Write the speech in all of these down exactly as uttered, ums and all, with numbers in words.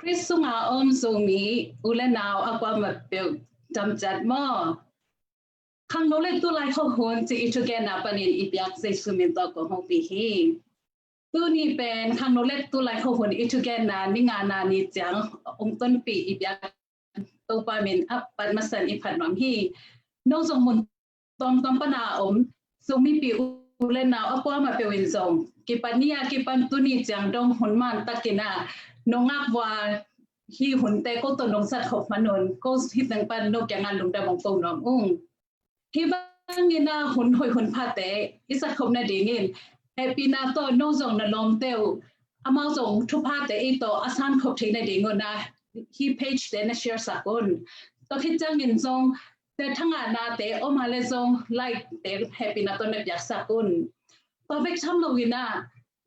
Khrist sunga om Zomi u le nau a kuamah peuh damciat maw. Khangno le tulai khawhun ci i thugenna panin i biak Jesu min tawh kong hopih hi. Tuni pen khangno le tulai khawhun i thugenna ni ngana ni ciang ong tonpih i biak Topa min a pat masan i phat nuam hi. No zong mun tuamtuam pana om Zomipi u le nau a kuamah peuh in zong kipat ni a kipan tuni ciang dong hun man takin a no ngak vua hi hunte ko tawh nong sat khop manun ko hi teng pan no kiangah lungdam ong ko nuam ung. Hi bangin a hun hoih hun phate i sat khop nadingin hehpihna tawh no zong na lawmte uh amau zong thuphate i tawh a san khop thei nadingun a hi page te na share sak un. Tua khit ciangin zong te thangahna te om a le zong like te hehpihna tawh na piaksak un. Tua bek tham loin a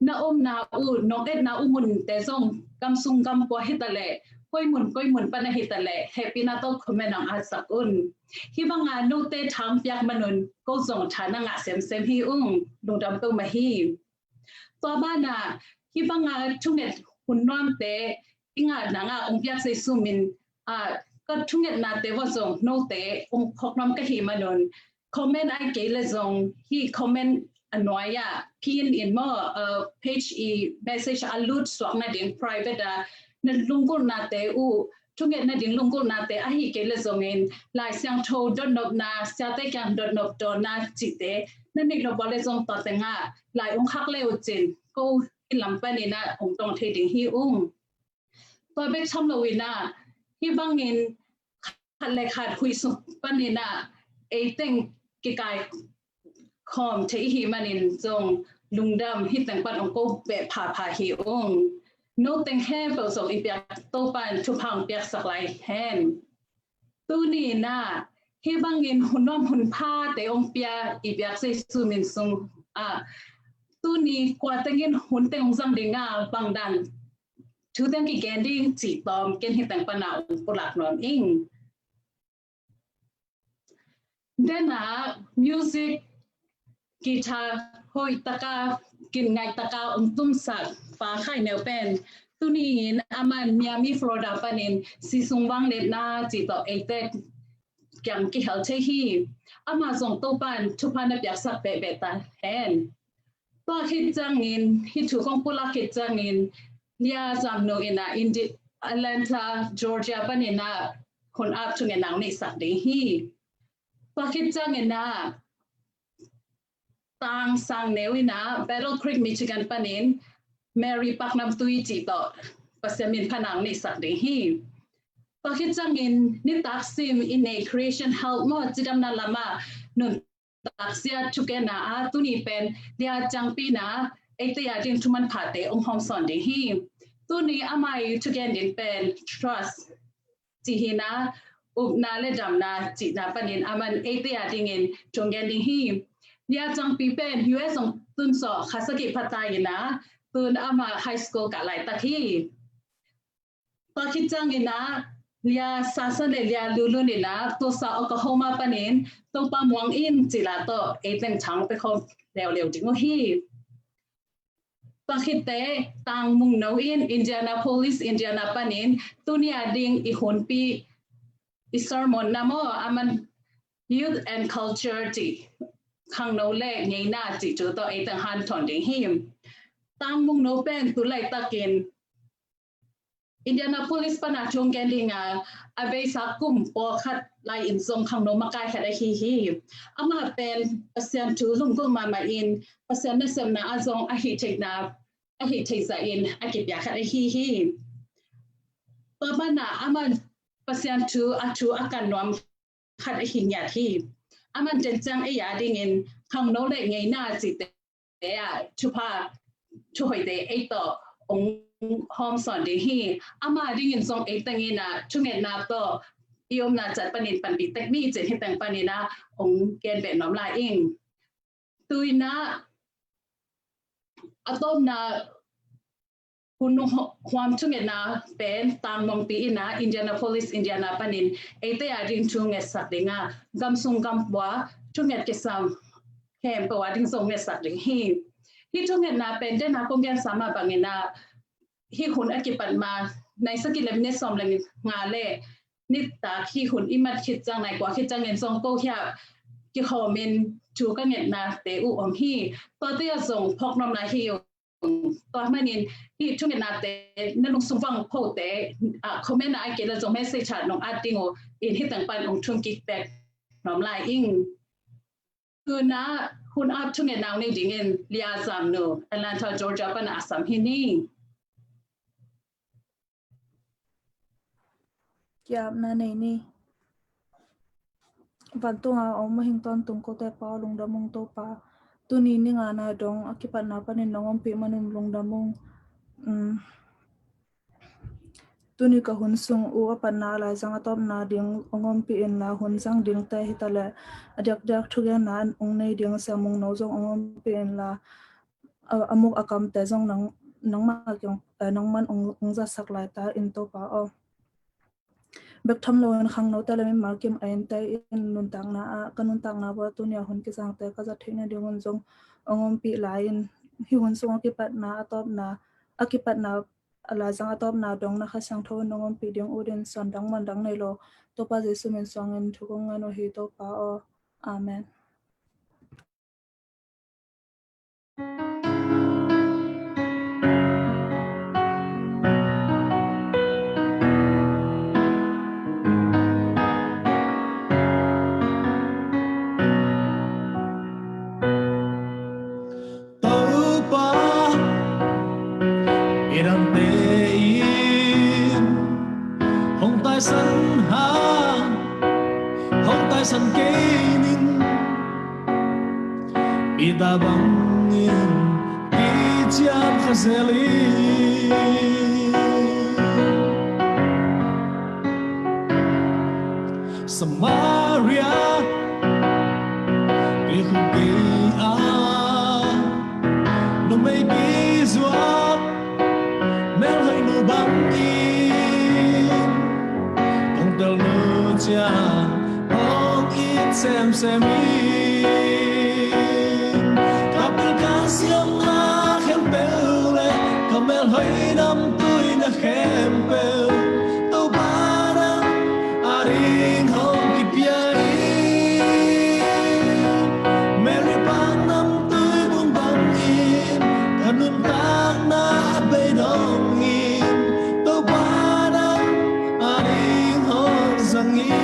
na omna uh nong etna uh munte zong gam sung gam pua hi taleh koi mun koi mun pan ahi taleh hehpihna tawh comment ang at sak un. Hi banga note thang piak manun ko zong tha na ngah semsem hi ung. Lungdam ko mah hi. Tua bana hi banga thunget hun nuamte i ngah nanga ong piak Jesu min a ka thungetnate vua zong note ong khok nuam ka hi manun comment ai kei le zong hi comment a nuai ah pin in maw page i message a lut suak nading private a na lunggulhnate uh thunget nading lunggulhnate ahi kei le zongin Lai Siangtho dotnopna siate kiang dotnop dawna cihte na neih lo bua le zong tua tengah lai ong khak le uh cin ko i lam panin a ong dong thei ding hi ung. Tua bek tham loin a hi bangin khat le khat huih suk panin a ei teng kikai khawm thei i hi manin zong lungdam hi teng pan ong ko beh phapha hi ung. No teng he peuh zong i piak Topa in thupha ong piaksak lai hen. Tuni na hi bangin hun nuam hun phate ong pia i biak Jesu min sung a tuni kua tengin hun teng ong zang dinga bangdan thu teng kigen ding cih tawm ken hi teng pana ong pulak nuam ing. Dena music guitar hoih taka kin ngaih taka ong tumsak fa khai neu pen tuni in aman Miami Florida panin sisung vang letna cih tawh eite kiang kihel thei hi. Ama zong Topan thupha na piaksak behbeh ta hen. Tua khit ciangin hi thu kong pulak khit ciangin Lia Zam Nu in a Indi Atlanta Georgia panin a hun ap thungetna ong neihsak ding hi. Tua khit ciangin a Tang Sang Neu in a Battle Creek Michigan panin Mary Paknam Tui cih tawh Pasian min phanang neihsak ding hi. Tua khit ciangin nitak sim in a Creation Health maw cidamna lama nun taksia thugenna a tuni pen Lia Ciangpi na eite a ding thuman phate ong hawm sawn ding hi. Tuni ama i thugen din pen trust cih hi na upna le damna cihna panin aman eite a dingin thungen ding hi. Lia Ciangpi pen U S ong tun sawh kha sagih phata in a tun ama high school kah laitak hi. Tua khit ciangin a Lia Sasan le Lia Lulun in a Tulsa Oklahoma panin Topa muang in cih la tawh eiteng thang pe khawm leuleu ding uh hi. Tua khitte Tang Mung No in Indianapolis Indiana panin tuni a ding i hunpi i sermon na maw aman Youth and Culture cih khangno le ngeina cih thu tawh eiteng hanthawn ding hi. Tang Mung No pen tu laitakin Indianapolis pana thungen ding a a veisa kum pawlkhat lai in zong khangno makai khat ahi hi. Ama pen Pasian thu lunggulh mahmah in Pasian nasepna a zong a hih theihna a hih theihzah in a kipia khat ahi hi. Tua pana ama Pasian thu a thu a kan nuam khat ahi ngiat hi. Aman tenciang ei a dingin khangno le ngeina cihte a thupha thuhoihte ei tawh ong hawm sawn ding hi. Ama dingin zong eiteng in a thungetna tawh i omna cat panin panpih tek mi cin hiteng panin a ong gen beh nuam lai ing. Tuina a tawpna hun huam thungetna pen Tang Mongpi in a Indianapolis Indiana panin eite a ding thu ngetsak ding a gam sung gam pua thunget kisam khempeuh a ding zong ngetsak ding hi. Hih thungetna pen dena kong gensa mah bangin a hih hun a kipat ma nai sagih le minit sawm le nga le nitak hih hun i mat khit ciang nai kua khit ciangin zong ko hiah kikhawmin thu ka ngetnate uh om hi. Tuate ah zong phawk nuam lai hi uh. Tua manin hih thungetnate na lungsung vang khote, ah, comment ah a kei le zong message ah nong at ding uh in hih teng pan ong thum kik bek nuam lai ing. Tuna hun ap thungetna nei dingin Lia Zam Nu, Atlanta, Georgia pan a sam hi ni. Ki-apna nei ni. Vantunga om a hing tawntung kote pa lungdam ung Topa. Tuni ni ngana dong a kipatna panin nong ompih manun lungdam ung. Um, tuni ka hun sung uh a patna a laizang a tawpna ding ong ompih inla hun zang dingte hitaleh a diakdiak thugenna ong nei ding siamung no zong ong ompih inla a, a muk a kamte zong nang, nangmah kiang, eh, nangman ong, ong zatsak lai ta in Topa aw. Bek tham loin khangnote le mimal kim a innte in nuntakna ah, ka nuntakna bua tunia hun kizangte ka zat theihna dingun zong ong ompih lai in hih hun sung a kipatna a tawpna, a kipatna a laizang a tawpna dong na Kha Siangtho in nong ompih ding utin suan dang muan dang nei lo Topa Jesu min suangin thu kong ngen uh hi Topa aw. Amen. Topa, i dangte in hong taisan hang, hong taisan kei ning. Peter bangin kiciam kha zel in, Samaria tuikhuk gei-a numei kizuak melhoih nu bangin kong telnu ciang hong it semsem in. Ka pil ka siamna khempeuh le ka melhoih namtui na khempeuh Topa nang ading hong kipia in. Mary pang namtui bung bangin ka nuntakna a beidong in Topa nang ading hong zang in.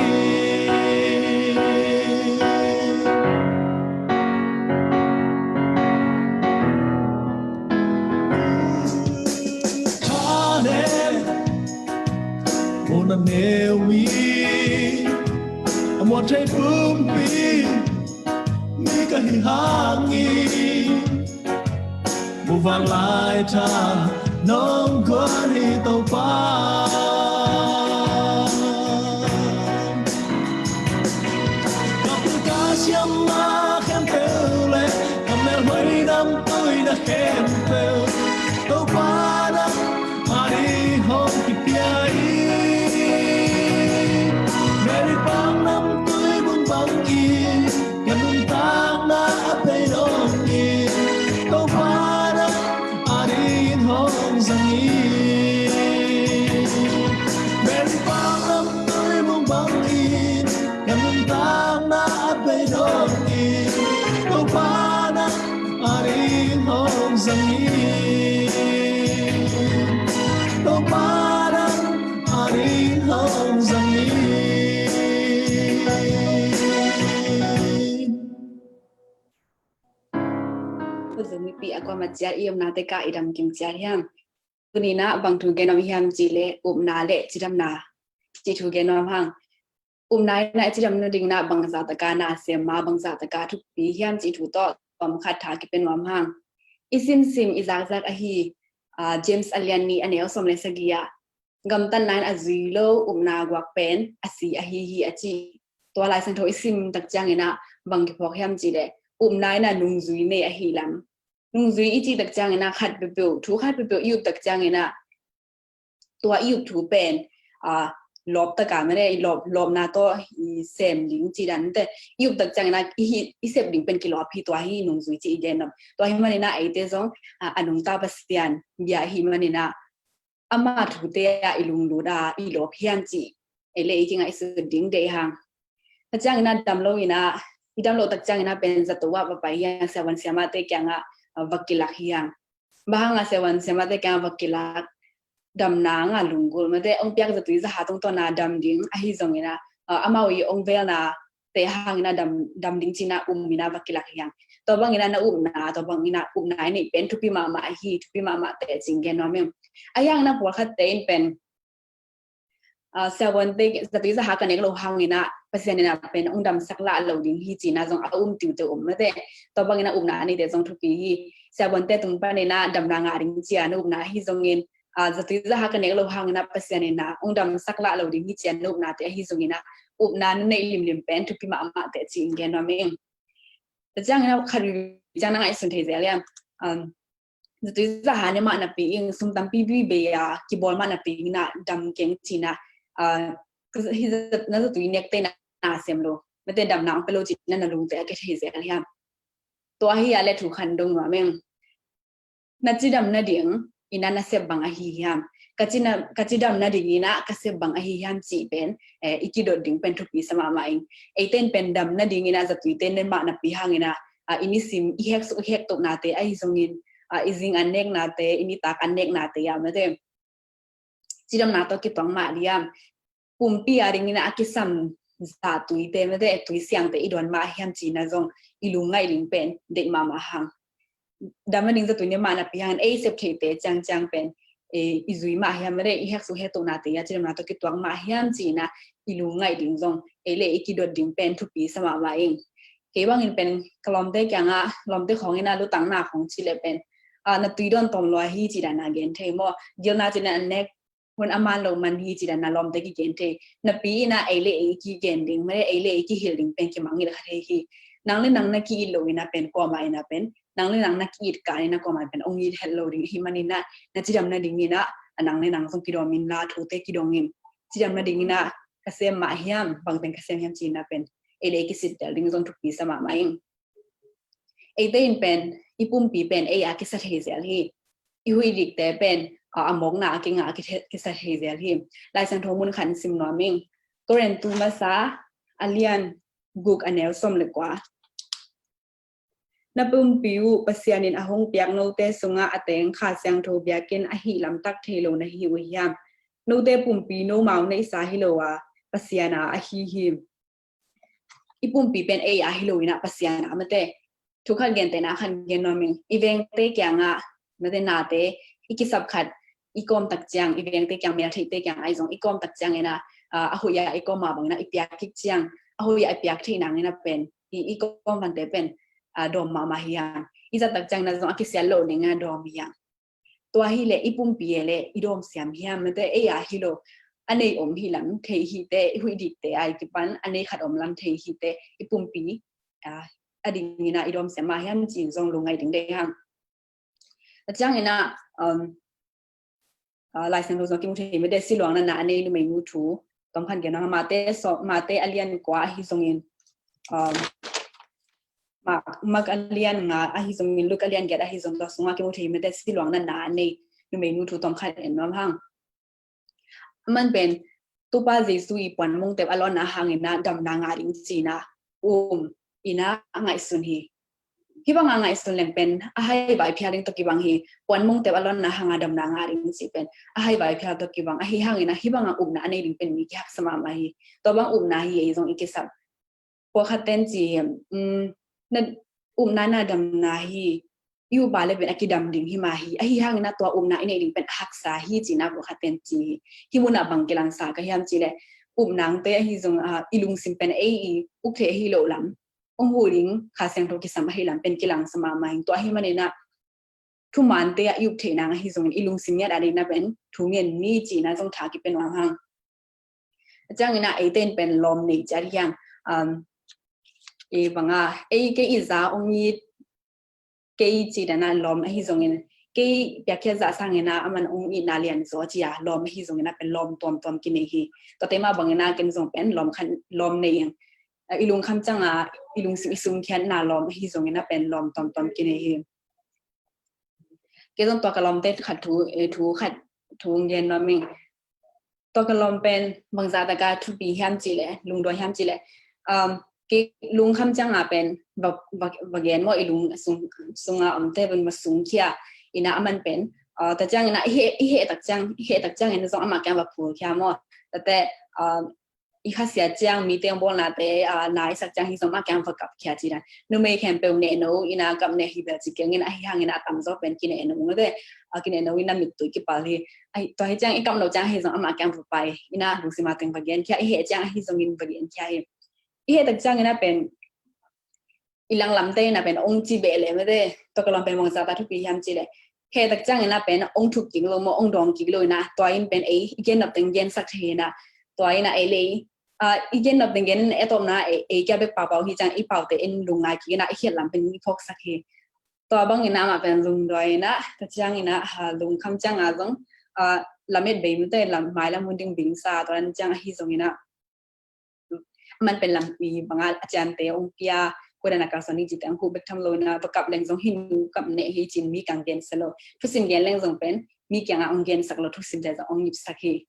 Thane muna neu mi a muat thei pumpi mi ka hi hangin muvanlai tha nong guan hi Topa. Ka pil ka siamna khempeuh le ka melhoih namtui na khempeuh Topa nang ading hong kipia in. Mary pang namtui bung bangin ka nuntakna a beidong in Topa nang ading hong zang in. Mary pang namtui bung bangin ka nuntakna a beidong in Topa nang ading hong zang in. Topa nang ading hong zang in. Pu Zomi pi a kuama ciat i omna teka i dam kim ciat hiam? Tuni na bang thu gen om hiam ci le upna le cidamna ci thu gen om hang. Upna ina i cidam nading na bangzah taka na sem ma bangzah taka thukpi hiam ci thu tawh pamkhat tha kipe nuam hang. I simsim i zakzak ahi, ah, James a lian nih a neu sawm le sagih ah gamtatna in a zui lo upna guak pen a si ahi hi a ci. Tua Lai Siangtho i sim tak ciangin ah bang kiphawk hiam ci le upna ina nungzui nei ahi lam. Nungzui i cih tak ciangin ah khat peuhpeuh, thu khat peuhpeuh i up tak ciangin ah tua i up thu pen, ah, lawp taka mane, i lawp, lawpna tawh i sem ding ci dan te, i up tak ciangin ah i hi, i sep ding pen kilawp hi, tua hi nungzui ci i gen om. Tua hi manin ah eite zong, ah, a nungta Pasian bia hi manin ah ama thute ah i lunglut a i lawp hiam cih ei le ei kingaihsut ding deih hang. Tua ciangin ah dam lo in ah, i dam loh tak ciangin ah pen zato ah va pai hiang, siavuan siamahte kiangah va kilak hiang. Bang hang a siavuan siamahte kiangah va kilak, damna nga lunggulh mate, hong piak zatui zaha tungtawn a dam ding ahi zongin ah, amau i hong velna te hangin ah dam, dam ding ci-in ah um in ah va kilak hiang. Tua bangin ah na upna, tua bangin ah upna i neih pen thupi mahmah ahi, thupi mahmah teh ci-in gen nuam ing. Ahi hangin ah pawlkhatte in pen, ah, siavuante zatui zaha ka nek loh hangin ah Pasian in ah pen hong damsak lah lo ding hi ci-in ah zong a um tiute um mate. Tua bangin ah upna a neite zong thupi hi. Siavuante tung panin ah damna ngah ding ci-a na upna ahi zongin, ah, zatui zaha ka nek loh hangin ah Pasian in ah hong damsak lah lo ding hi ci-a na upnate ahi zongin ah upna na neih limlim pen thupi mahmah teh ci-in gen nuam ing. Tua ciangin ah khat vei ciang na ngaihsun thei zel hiam? Um, zatui zaha ne mah napi in, sum tampi bei a kibawl mah napi in ah dam keng ci-in ah, ah, hi zat-, na zatui nekte na sem lo mate, damna hong pia lo ci-in ah na lungte a kia thei zel hiam? Tua hi a le thu khat dong nuam ing. Na cidam nading in ah na sep bang ahi hiam? Ka ci na, ka cidam nading in ah ka sep bang ahi hiam cih pen, eh, i kidot ding pen thupi sa mahmah ing. Eite in pen dam nading in ah zatuite ne mah napi hangin ah, ah, i nisim i hek suk i hek tohnate ahi zongin, ah, i zing an neknate, i nitak an neknate ah mate, cidamna tawh kituak mah diam, pumpi a dingin ah a kisam zatuite mate, tui siangte i dawn mah hiam ci-in ah zong i lungngaih ding pen deih mahmah hang. Dam nading zatui ne mah napi hangin ei sep theite ciangciang pen, eh, i zui mah hiam mate, i hek suk hek tohnate ah cidamna tawh kituak mah hiam ci-in ah i lungngaih ding zong ei le ei kidot ding pen thupi sa mahmah ing. Kei bangin pen ka lawmte kiangah, lawmte khawng in ah lutangna khawng cih leh pen, ah, na tui dawn tawm lua hi ci dan a gen thei maw? Gilna ci-in ah an nek hun a man lo man hi ci dan a lawmte kigen thei. Napi in ah ei le ei kigen ding mate, ei le ei kihilh ding pen kimangngilh kha thei hi. Nang le nang na ki-it lo in ah pen, kuamah in ah pen, nang le nang na ki-it kah in ah kuamah in pen hong it het lo ding ahih manin ah, na cidam nading in ah, a nang le nang zong kidawm inla thute kidong in. Cidam nading in ah ka sem mah hiam, bangteng ka sem hiam ci-in ah pen ei le ei kisittel ding zong thupi sa mahmah ing. Eite in pen i pumpi pen ei a kisa thei zel hi. I huih dikte pen, a, a mawkna a kinga a kithe-, kisa thei zel hi. Lai Siangtho mun khat sim nuam ing. Korintu masa a lian guk a neu sawm le kua. Na pumpi uh Pasian in a hong piak note sungah a teng Kha Siangtho biakinn ahih lamtak thei lo na hi uh hiam? Note pumpi nomau neihsa hi lo a, Pasian a ahi hi. I pumpi pen ei a hi lo in ah Pasian a mate. Thu khat gentehna khat gen nuam ing. I vengte kiangah mate, nate i kisap khat i kawm tak ciang, i vengte kiang, meltheihte kiang ahi zong i kawm tak ciangin ah, ah, a hoih a i kawm mah bangin ah i piak kik ciang, a hoih a i piak theih nangin ah pen i, i kawm vante pen, ah, dawm mahmah hi hang. I zat tak ciangin ah zong a kisiat loh dingin ah dawm hi hang. Tua hi leh i pumpi e le i dawm siam hiam mate, ei a hi lo, a nei om hi lam thei hi teh, i huih dikte a i kipan a nei khat om lam thei hi teh, i pumpi, ah, a dingin ah i dawm siam mah hiam ci-in zong lungngaih ding deih hang. A ciangin ah, um, ah, Lai Siangtho zong kimu thei mate, siluang natna a nei numeinu thu tawm khat gen nuam ing. Mate, so, Mate a lian kua ahi zongin, um, Mak, Mak a lian nga ahi zongin, Luk a lian giat ahi zong, tua sungah kimu thei mate, siluang natna a nei numeinu thu tawm khat en nuam hang. Aman pen Topa Jesu i puan mongtep a lawnna hangin ah damna ngah ding ci-in ah um in ah ngaihsun hi. Hih banga ngaihsun leng pen a haivai phial ding tawh kibang hi. Puan mongtep a lawnna hanga damna ngah ding cih pen a haivai phial tawh kibang. Ahi hangin ah hih banga upna a nei ding pen mi kihaksa mahmah hi. Tua bang upna hi ei zong i kisap. Pawlkhatte in ci hi, um, na upna na damna hi, i upa le pen a kidam ding hi mah hi. Ahi hangin ah tua upna i neih ding pen a haksa hi ci-in ah pawlkhatte in ci hi. Hih munah bang kilangsa ka hiam cih leh, upna ngte ahi zong, ah, i lungsim pen ei i uk theih ahi loh lam, hong huh ding Kha Siangtho kisam ahi lam pen kilangsa mahmah hi. Tua ahih manin ah thumaante ah i uk theih nang ahi zongin i lungsim ngiat a ding na pen thu ngen ni ci-in ah zong tha kipia nuam hang. A ciangin ah eite in pen lawm nei ciat hi hang. Um, ei banga, ei kei i za hong it kei ci dan ah lawm ahi zongin, kei piakkhiat zah sangin ah aman hong itna lian zaw ci-a lawm ahi zongin ah pen lawm tuamtuam kinei hi. Tuate mah bangin ah ken zong pen lawm khat, lawm nei ing. Ah, i lungkham ciangah i lungsim i sumkhiatna lawm ahi zongin ah pen lawm tuamtuam kinei hi. Kei zong tua ka lawmte khat thu, eh, thu khat thu gen nuam ing. Tua ka lawm pen bangzah taka thupi hiam cih leh, lungduai hiam cih leh, um, kei lungkham cianga pen va, va, va gen maw, i lung sung, sunga omte pen va sungkhia ina, aman pen, uh, tua ciang ina i heh, i heh tak ciang, i heh tak ciang ina zong amah kiang va phulkhia maw. Tate, um, i khasia ciang mite hong bawlnate, ah, na i sak ciang hi zong amah kiang va kapkhia ci dan. Numei khempeuh nehno ina kap neh hi bel ci keng ina, ahi hangin a tamzaw pen kinehno mate, ah, kinehno ina mittui kipal hi. Ahi, tua hi ciang i kap no ciang hi zong amah kiang va pai ina, lungsima teng va genkhia, i heh ciang ahi zongin va genkhia hi. I heh tak ciang ina pen i langlamte ina pen ong ci beh leh mate, tua ka lawm pen bangzah ta thupi hiam cih leh, heh tak ciang ina pen ong thuk kik lo maw, ong dawng kik lo ina, tua in pen ei i gen nop teng gensak thei ina, tua ina ei lei, ah, i gen nop teng gen ina, ei tawpna ei, ei kia bek paupau hi ciang i paute in lungngai kik ina, i khiat lam pen i phawksak hi. Tua bang ina amah pen lungduai ina, tua ciang ina, ha, lungkham cianga zong, ah, lamet bei mate, lam, mailam hun ding bingsa, tua dan ciang ahi zong ina, aman pen lampi banga a ciante ong pia, koidan a kalsuan ding cite ong huh bek tham lo ina, va kap leng zong hi nu kap neh hi cin mi kiang gensia lo. Thusim gen leng zong pen mi kianga ong gensak lo, thusimte zong ong ngipsak hi.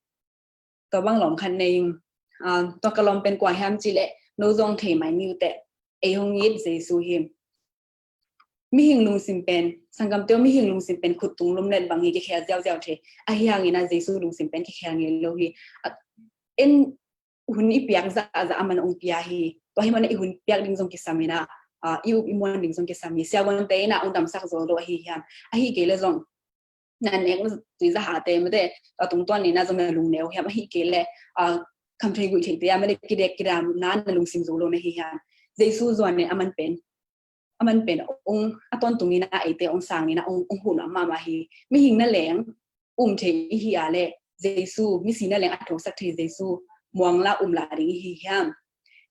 Tua bang lawm khat nei ing. Ah, tua ka lawm pen kua hiam cih leh, no zong thei mai ni uh teh, ei hong it Jesu hi. Mihing lungsim pen, sanggamte aw, mihing lungsim pen khut tung lumlet bang hi, kikhel ziauziau thei. Ahi hangin a Jesu lungsim pen kikhel ngei lo hi. A, en hun i piak zahzah aman ong pia hi. Tua hi mana i hun piak ding zong kisam ina, ah, i up i muan ding zong kisam hi. Siavuante ina ong damsak zo lo ahi hiam? Ahi kei leh zong na nek tui zahate mate, a tungtuan ina zong na lungneu hiam? Ahi kei leh, ah, khamthei guih theite a mate, kidek kidamna na lungsim zo lo na hi hiam? Jesu zuan in aman pen, aman pen ong, a tawntung ina eite ong sang ina ong, ong huh nuam mahmah hi. Mihing na leng um thei i hi a leh Jesu, misi na leng a thosak thei Jesu muang la um la ding i hi hiam?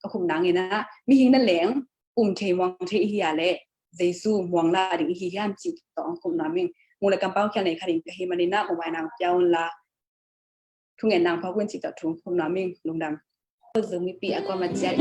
Ka khupna ina, mihing na leng um thei muang thei i hi a leh Jesu muang la ding i hi hiam cih tawh ong khupna ing. Mung le kampau khial nei kha ding ka hi man ina, mobile nang pia un la, thungen nang phawk un cih tawh thu khupna ing. Lungdam. Zomi pi a kua ma ciat.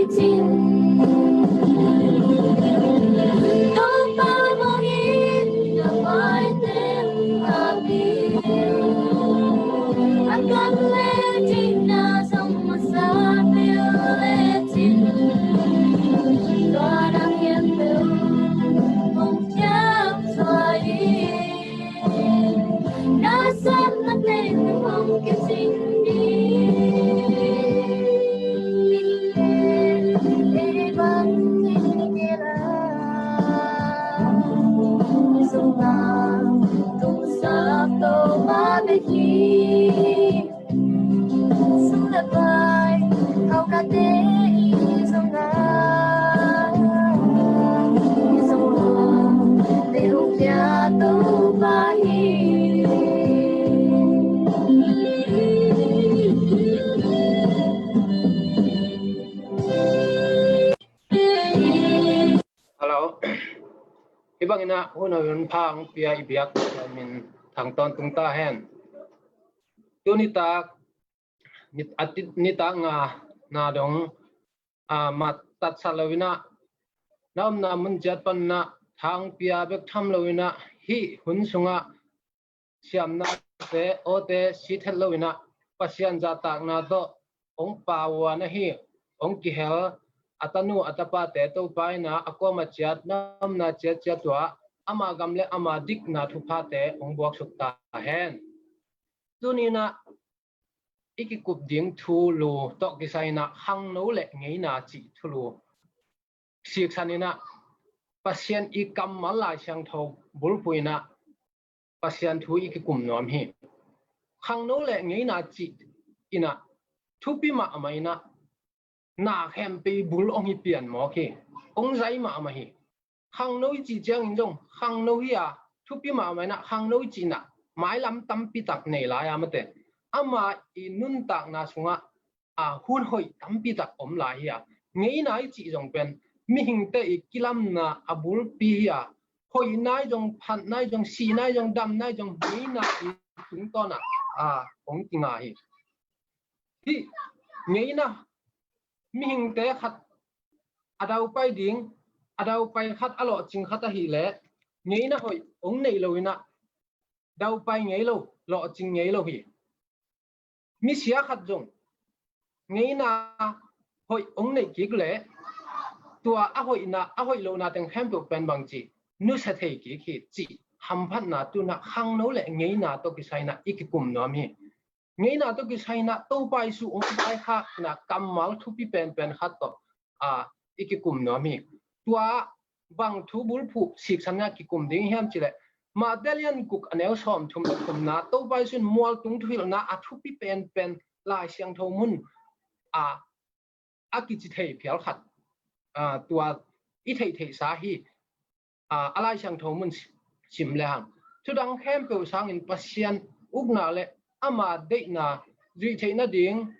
Topa bangin na paiteng a bil a kan le cina zong masa bil le cin. Tua na hian bil hong kiam suai. Hello. Hih bangin ah hun a hun pha hong pia i biak min Thang Tawn tung ta hen. Tuni tak ni, a ti, ni tak nga na dong, a, mat tatsat lo in ah, na omna mun ciat pan ah thang pia bek tham lo in ah, hih hun sungah siamnate, awte sit het lo in ah, Pasian zahtakna tawh hong pauan ahi, hong kihel a tanu a tapate Topa in ah a kuamah ciat, na omna ciat ciat tua ama gam le ama dikna thuphate hong buaksuk ta hen. Tuni in ah i kikup ding thulu tawh kisai in ah khangno le ngeina cih thulu siksan in ah, Pasian i kammal Lai Siangtho bulphuh in ah Pasian thu i kikum nuam hi. Khangno le ngeina cih in ah thupi mahmah in ah, na khempeuh bul hong hi pian mawk hi. Hong zai mahmah hi. Khangno i cih ciangin zong khangno hi a, thupi mahmah in ah khangno i cih in ah mailam tampi tak nei lai a mate, ama i nuntakna sungah, a, hun hoih tampi tak om lai hi a. Ngeina i cih zong pen mihingte i kilamna a bulpi hi a, hoihna i zong, phatna i zong, sihna i zong, damna i zong, ngeina i tungtawn ah, a, hong kinga hi. Hih ngeina, mihingte khat a daupai ding, a daupai khat a lawhcing khat ahih leh ngeina hoih hong neih lo in ah daupai ngei lo, lawhcing ngei lo hi. Misia khat zong ngeina hoih hong neih kik leh tua a hoihna, a hoih lohna teng khempeuh pen bangci nusia thei kik hi cih hamphatna tu in ah khangno le ngeina tawh kisai in ah i kikum nuam hi. Ngeina tawh kisai in ah Topa Jesu hong vaikhakna kammal thupi penpen khat tawh, a, i kikum nuam hi. Tua bang thu bulphuh siksan in ah kikum ding hiam cih leh, Mate lian guk a neu sawmthum le thumna, Topa Jesu in mualtung thuhilhna a thupi penpen Lai Siangtho mun, a, a kici thei phial khat, a, tua i theihtheihsa hi, a, a Lai Siangtho mun sim, sim le hang. Thudang khempeuh sangin Pasian ukna le ama deihna zuih theih nading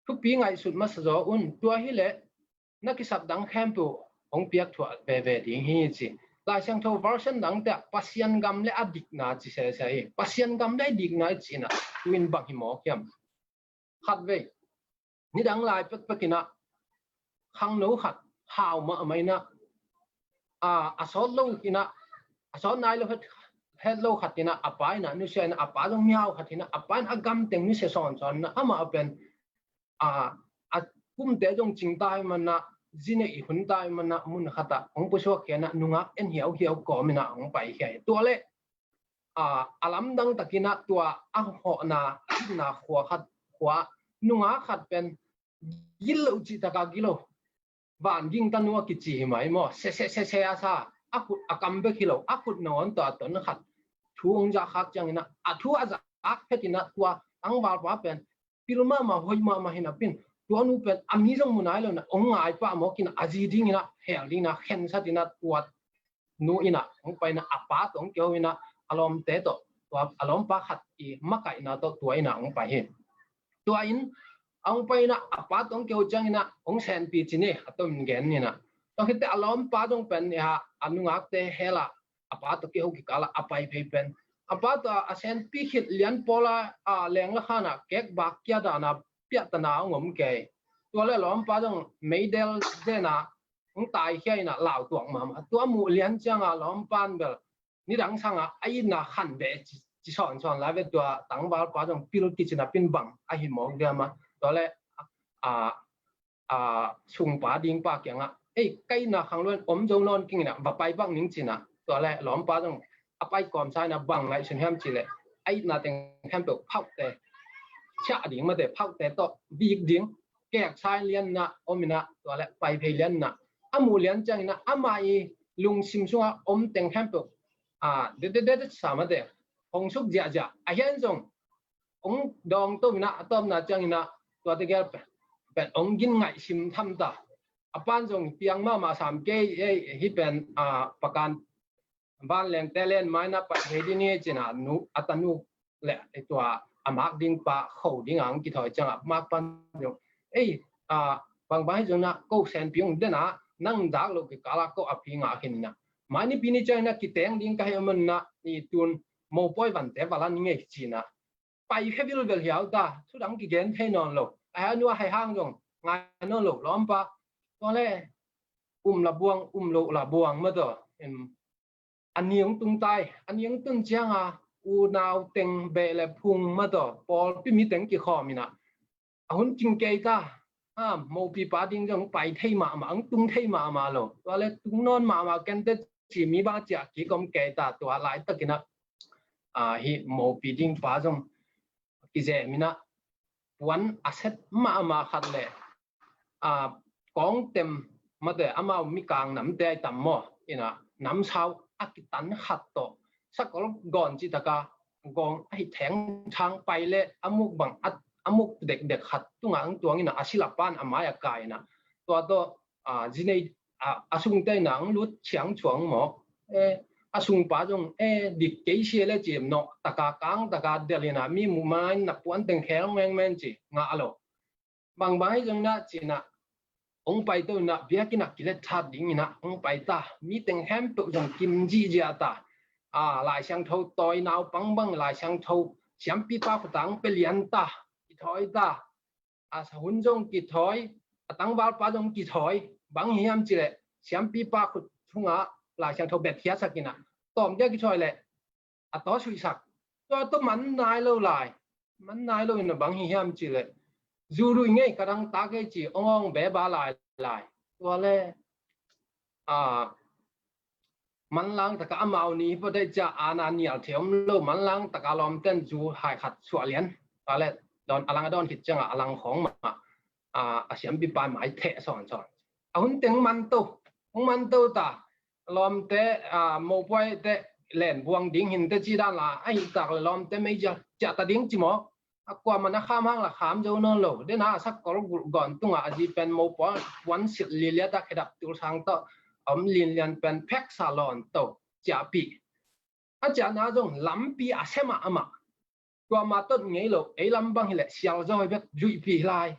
thupi ngaihsut masa zaw un. Tua hi leh na kisap dang khempeuh hong piak thuah veve ding hi ci. Lai Siangtho version dangte ah Pasian gam le a dikna ci sese hi. Pasian gam le a dikna i cihna tu in bang hi mawk hiam? Khatvei, nidang lai pekpek in ah khangno khat hau mahmah in ah, a, a sawt lo in ah, a sawt nai lo het, het lo khat in ah a pa in ah nusia in ah, a pa zong mihau khat in ah, a pa in a gam teng nusia sawnsawn in ah, amah pen, a, a kumte zong cing ta ahih man ah, zi neih hun ta ahih man ah, mun khat ah hong pusuak khia in ah, nungak en hiauhiau kawm in ah hong paikhia hi. Tua leh, a, a lamdang takin ah tua a hawhna, a dikna khua khat, khua nungak khat pen gilo cih taka gilo, van ging tanu a kici hi mai maw, sese sese a sa, a khut, a kam bek hi lo, a khut nangawn tawh a ton khat thu hong zahkhak ciangin ah, a thu a zahkhak phet in ah tua tangvalpa pen pil mahmah, hoih mahmah hi napi in, tua nu pen a mi zong mu nai lo in ah hong ngai pah mawk in ah, a zi dingin ah, hel dingin ah khensat in ah, tua nu in ah hong pai in ah, a pa tawh hong kiho in ah, a lawmte tawh, tua a lawmpa khat i makaihna tawh tua in ah hong pai hi. Tua in a hong pai in ah, a pa tawh hong kiho ciangin ah hong senpi ci ni, a tomin gen in ah. Tua khit teh a lawmpa zong pen, a, a nungakte hel ah a pa tawh kiho kikal ah a pai phei pen, a pa tawh a senpi khit lian pawl a, a, leng la khan ah kek bak kia dan a piahtana hong om kei. Tua le lawmpa zong meidel zena hong taikhia ina lautuak mahmah. Tua muh lian cianga lawmpan bel nidang sanga a itna khan beh ci, ci sawnsawn lai ve. Tua tangvalpa zong pil kicina pin bang ahi mawk diama. Tua le a, a, sungpa dingpa kiangah, ei, ka itna khang luan om zo nawn kingina va pai bang ning cina. Tua le lawmpa zong a pai kawmsa ina bang ngaihsun hiam cileh a itna teng khempeuh phauhte, ciah ding mate phauhte tawh vik ding, keksa lianna om ina, tua le pai phei lianna a muh lian ciangina ama i lungsim sunga om teng khempeuh a dededet sa mate hong suk ziahziah. A hian zong hong dawng to ina a tawpna ciangina tuate gel pen hong gin ngaihsim tham ta. A pan zong piang mahmah sam kei ei, hi pen a pakan vanlengte len maina pai thei ding ni cina nu a tanu le tua a mak ding pa kho ding ang kithawi cianga mak pan zong ei, a, bangbang hi zongna ko senpi ung dena nang dak lo kikala ko a pi ngah khin ina. Mai nipi ni ciangina kiteng ding ka hi a manna i tun mopawi vante vala ni ngei cina. Pai khe vilvel hiau ta, thudang kigen thei nawn lo. A hia nua hai hang zong ngai nawn lo lawmpa. Tua le um la buang, um lo la buang mataw. Em, a niung tung tai, a niung tun cianga unau teng beh le phung mataw pawlpi mi teng kikhawm ina a hun king kei ta. A mopipa ding zong pai thei mahmah, ang tung thei mahmah lo. Tua le tung nawn mahmah kente ci mi bang ciah kikom kei ta tua laitakina a, hi mopi ding pa zong kizem ina puan a set mahmah khat le a, kawng tem mate amau mikang namte ai tam maw ina namsau a kitan khat tawh sakol gawn citaka gawng a hi theng thang pai le a muk bang a, a muk dekdek khat tunga ang tuang ina a sila pan a mai a kai ina tua tawh a, zinei a, a sungte ina ang lut chiang chuang maw. E, a sungpa zong e, dik kei sia le cim nawh taka kang taka del ina mi mu mai na puan teng khel mengmen ci ngah lo. Bangbang hi zong ina cina hong pai to ina biakina kilet that ding ina hong pai ta. Mi teng khempeuh zong kim zihziah ta. A, Lai Siangtho tawi naupang bang Lai Siangtho siampipa khutang pe lian ta. Kithawi ta. A sa hun zong kithawi, a tangvalpa zong kithawi, bang hiam cileh siampipa khut thunga Lai Siangtho bet hiatsak ina tawm dia kithawi leh a taw suihsak. Tua tawh man nai lo lai, man nai lo ina bang hi hiam cileh zu ruih ngei ka dang tak ei ci ong ong beba lai lai. Tua le a, manlang taka amau ni hi pawh daih cia ana nial thei om lo, manlang taka lawmten zu hai khat suah lian. Tua le dawn a lang a dawn khit cianga a lang khawng mah a, a siampipa mai theh sawnsawn. A hun teng man to, hong man to ta lawmte a, mopuaite len buang ding hinte ci dan la ahi tak le lawmte mei ciah ta ding ci maw. A kuaman a kham hang la kham zo nawn lo. Dena a sakol gulh gawn tunga a zi pen mopawi puan silh liliata khedap tulsang tawh a om linlian pen pheksa lawn to ciahpih. A ciahna zong lampi a sem ah amah. Tua ma tot ngei lo ei lam bang hileh sial zawi bek zuihpih lai.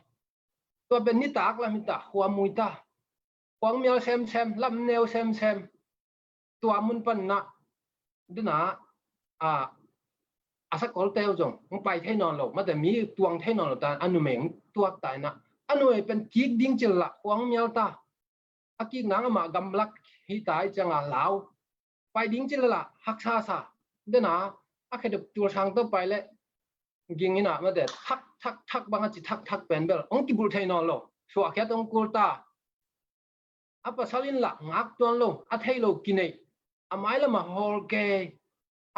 Tua pen nitak lam hita khuamui ta. Khuang mial semsem, lam neu semsem. Tua mun panna dena a, a sakolte uh zong hong pai thei nawn lo, mate mi tuang thei nawn lo ta, a numei hong tuak ta ina a numei pen kik ding cil lah khuang mial ta. A kik nang amah gamlak hi ta i cianga lau pai ding cil lah haksa sa. Dena a khedap tulsang to pai le ging ina mate thak thak thak bang a ci thak thak pen bel hong kibulh thei nawn lo. Suahkhiat hong kul ta. A pasal in lah ngak tuan lo, a thei lo kineih, a mailam a hawl kei,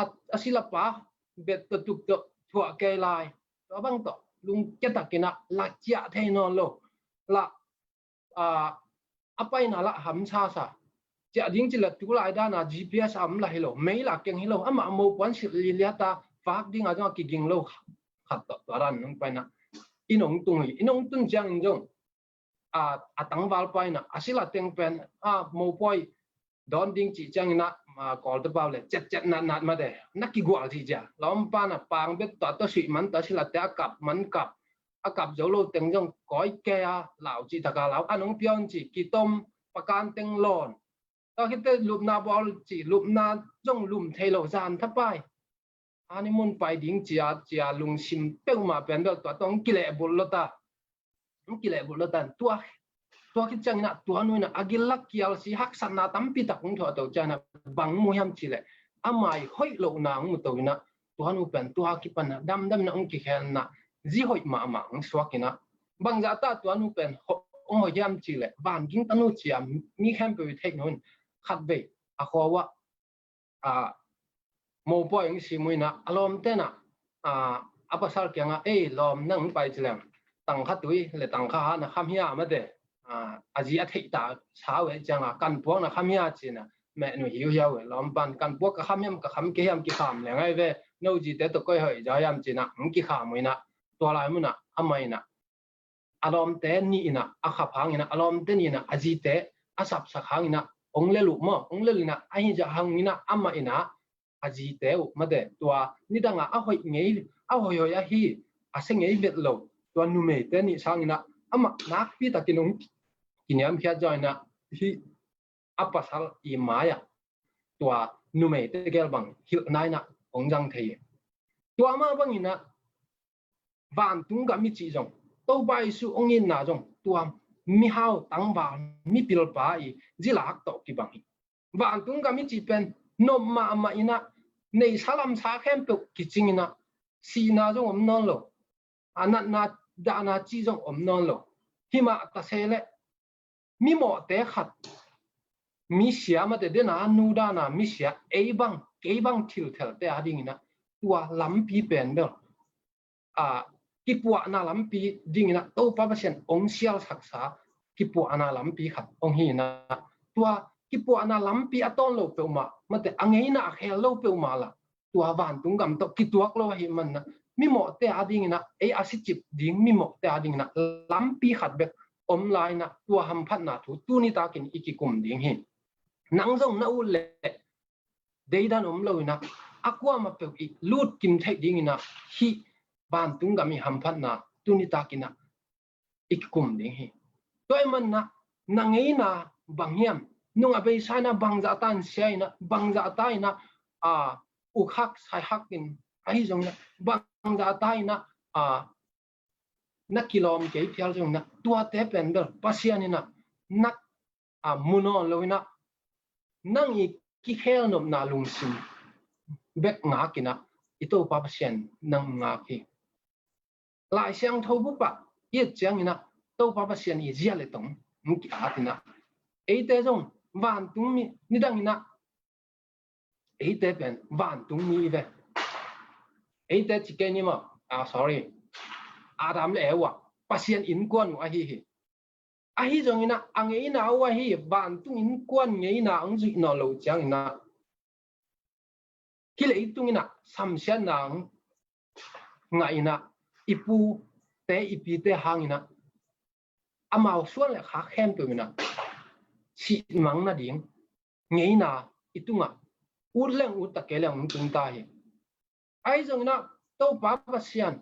a, a silapa bet tawh tuk tawh thuah kei lai. Tua bang tawh lungkia takin ah lah ciah thei nawn lo. Lah a, a paina lah hamsa sa. Ciah ding cil lah tulai dana G P S a om lah hi lo, mei lah keng hi lo, amah mopuan silh liliata vak dinga zong a kiging lo khat tawh tua dan nong paina. I nong tung hi, i nong tun ciangin zong a, a tangvalpa ina a sila teng pen a, mopawi dawn ding cih ciangina a, Kawlte pau le cetcet natnat mate na kigual cih cia. Lawmpa na pang bet tawh a tawsuih man tawh a silate a kap man kap, a kap zo lo teng zong kawi kei a lau cih taka lau a nong piawn cih kitom pakan teng lawn. Tua khite lupna bawl cih lupna zong lum thei lo zan thapai. Honeymoon pai ding cia, cia lungsim peuhmah pen bel tua tawh hong kilehbulh lo ta. hong kilehbulh lo tan. Tua, tua khit ciangin ah tua nu in ah a gil lak kial si haksatna tampi tak hong thuah to ciangin ah bang mu hiam cih leh, ama ii hoih lohna hong mu to in ah tua nu pen tua kipan ah damdam in ah hong kikhel in ah zi hoih mahmah hong suak in ah, bangzah ta tua nu pen ho-, hong hoih hiam cih leh, vanging tanu ci-a mi khempeuh i theih nu in khatvei a khua uah, a, mopawi hong sim uh in ah, a lawmte in ah, a, a pasal kiangah, "Ei lawm, nang hong pai ci leng tang khat ui le tang khat na kham hia?" Mate, a, a zi a theih ta sa uh e ciangah, "Kanpuak na kham hia?" ci-in ah, "Meh nu, hi uh hia uh e lawm pan, kanpuak ka kham hiam, ka kham kei hiam kikham leng ahi ve, no zite tawh koi hoih zaw hiam?" ci-in ah hong kikham uh in ah, tua lai mun ah amah in ah a lawmte nih in ah a khap hangin ah, a lawmte nih in ah a zite a sapsak hangin ah hong lel uh maw, hong lel in ah, ahi zah hangin ah amah in ah a zite uh, mate, tua nidang ah a hoih ngei, a hoihhoih ahi, a sia ngei vet lo tua numeite nih sangin ah amah nakpi takin hong kiniamkhiat zawh in ah, hih a pasal ii mai-ah tua numeite gel bang hilhna in ah hong zang thei hi. Tua mah bangin ah vantung gam i cih zong, Topa Jesu hong itna zong tua mihau tangval, mipilpa ii zilak tawh kibang hi. Vantung gam i cih pen nop mahmah in ah, neihsa lamsa khempeuh kicing in ah, sihna zong om nawn lo, a natna dahna cih zong om nawn lo. Himah ta se leh, mimawhte khat, misia, mate, den a nu dan a misia, ei bang, kei bang thilthelte a dingin ah tua lampi pen bel, a, kipuahna lampi dingin ah Topa Pasian hong sialsaksa kipuahna lampi khat hong hi in ah, tua kipuahna lampi a tawn lo peuhmah, mate, a ngeina a khel lo peuhmah lah tua vantung gam tawh kituak lo ahih manin ah, mimawhte a dingin ah, ei a sicip ding mimawhte a dingin ah lampi khat bek om lai in ah, tua hamphatna thu tuni takin i kikum ding hi. Nang zong na ut leh deidan om lo in ah, a kuamah peuh i lut kim theih dingin ah, hih vantung gam ii hamphatna tuni takin ah i kikum ding hi. Tua ahih manin ah, na ngeina bang hiam, nung a beisa in ah bangzah ta in sia in ah, bangzah ta in ah, a, uk hak sai hak in, ahi zongin ah bangzah ta in ah, a, na kilawm kei phial zongin ah, tuate pen bel Pasian in ah na, a, mu nawn lo in ah, nang ii kikhelnopna lungsim bek ngak in ah, i Topa Pasian nang ngak hi. Lai Siangtho bup ah i et ciangin ah, Topa Pasian ii zia le tong hong ki-at in ah, eite zong vantung mi, nidangin ah eite pen vantung mi i ve. Eite ci kei ni maw, ah, sorry, Adam le Eva, Pasian innkuan uh ahi hi. Ahi zongin ah, a ngeina uh ahi, vantung innkuan ngeina hong zuih nawn lo ciangin ah, hih leitung in ah samsiatna hong ngah in ah, i pute i pite hangin ah, amau suan le khak khempeuh in ah sihmang nading ngeina i tungah ut leng ut, tak kei leng hong tung ta hi. Ahi zongin ah Topa Pasian,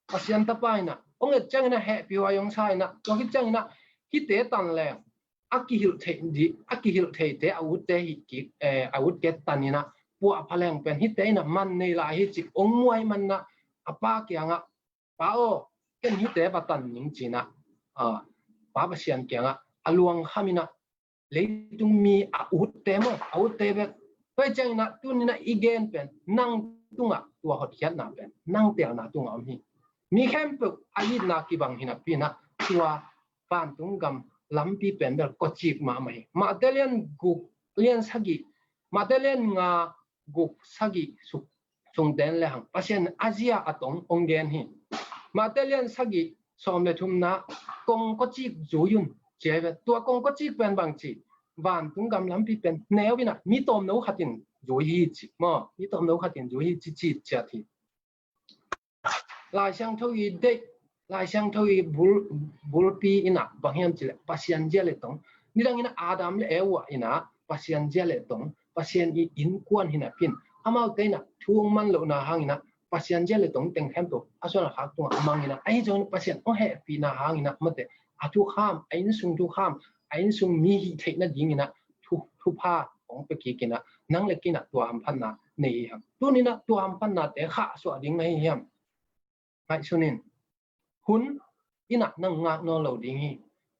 Pasian Tapa in ah hong et ciangin ah hehpihhuai hong sa in ah, tua khit ciangin ah hihte tan leng a kihilh thei di, a kihilh theite a utte hi kik, eh, a ut kei tan in ah, puahpha leng pen hihte in ah man nei lai hi cih hong muak ahih manin ah, a pa kiangah, "Pa aw, ken hihte va tan ning," ci-in ah, ah, Pa Pasian kiangah a luang kham in ah, leitung mi a utte maw, a utte bek. Tua ciangin ah tuni in ah i gen pen nang tungah tua hotkhiatna pen nang teelna tungah om hi. Mi khempeuh a itna kibang hi napi in ah, tua vantung gam lampi pen bel kawcik mahmah hi. Mate lian guk, lian sagih, Mate lian nga, guk, sagih suk sungten le hang Pasian a zia a tong hong gen hi. Mate lian sagih, sawm le thumna, "Kong kawcik zui un," ci hi ve. Tua kong kawcik pen bang ci, vantung gam lampi pen neu in ah mi tawmno khat in zui hi ci maw, mi tawmno khat in zui hi ci, ci ciat hi. Lai Siangtho ii deih, Lai Siangtho ii bul, bulpi in ah bang hiam cih leh Pasian zia le tong. Nidangin ah Adam le Eva in ah Pasian zia le tong, Pasian ii innkuan hi napi in, amaute in ah thu hong man lohna hangin ah Pasian zia le tong teng khempeuh a suan a khak tungah mang in ah, ahi zongin Pasian hong hehpihna hangin ah, mate, a thukham, a innsung thukham, a innsung mi hih theih nadingin ah thu, thupha hong pia kik in ah, nang le kei in ah tua hamphatna nei hi hang. Tuni in ah tua hamphatnate khahsuah ding na hi hiam? Ngaihsun in. Hun in ah nang ngak nawn lo ding hi.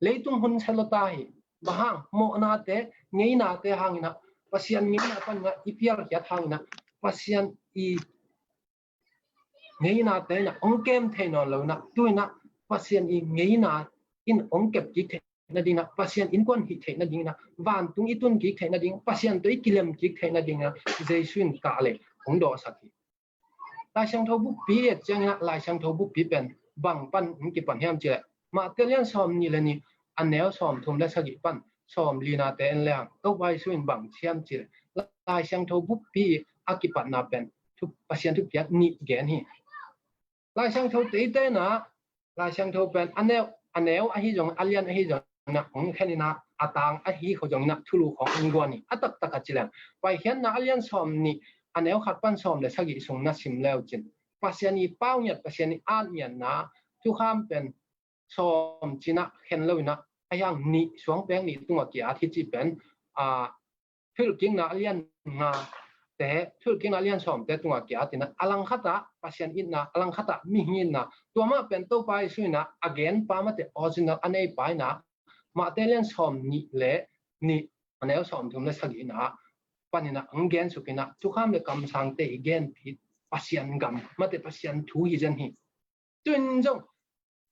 Leitung hun sia lo ta hi. Bang hang, mawhnate, ngeinate hangin ah, Pasian ngeina pan ah i pialkhiat hangin ah, Pasian i ngeinate in ah hong kem thei nawn lo in ah, tu in ah Pasian i ngeina in hong kep kik theihna ding in ah, Pasian innkuan hih theihna ding in ah, vantung i tun kik theihna ding, Pasian tawh i kilem kik theihna ding in ah, Jesu in kah le hong dawhsak hi. Lai Siangtho bukpi et ciangin ah, Lai Siangtho bukpi pen bang pan hong kipan hiam cih leh, Matthai lian sawm nih le nih, a neu sawm thum le sagih pan sawm linate en leng, Topa Jesu in bang ci hiam cih leh, Lai Siangtho bukpi a kipatna pen thu, Pasian thupiak nih gen hi. Lai Siangtho teitei in ah, Lai Siangtho pen a neu, a neu ahi zong, a lian ahi zong in ah hong khen in ah, a tang ahi kho zong in ah thulu khawng hong guan hi. A taktak a ci leng, Paikhiatna a lian sawm nih, a neu khat pan sawm le sagih sung na sim le uh cin, Pasian i pau ngiat, Pasian i at ngiatna thukham pen sawm ci in ah khen lo in ah, a hiang nih, suang pek nih tungah ki-at hi cih pen, a, Thuhilhkikna a lian nga te, Thuhilhkikna a lian sawm te tungah ki-at in ah, a langkhat ah Pasian itna, a langkhat ah mihing itna, tua mah pen Topa Jesu in ah a genpa, mate original a neipa in ah, Matthai lian sawm nih le nih, a neu sawm thum le sagih in ah, pan in ah hong gensuk in ah, thukham le kamsangte i genpih Pasian gam, mate Pasian thu hi zen hi. Tu in zong,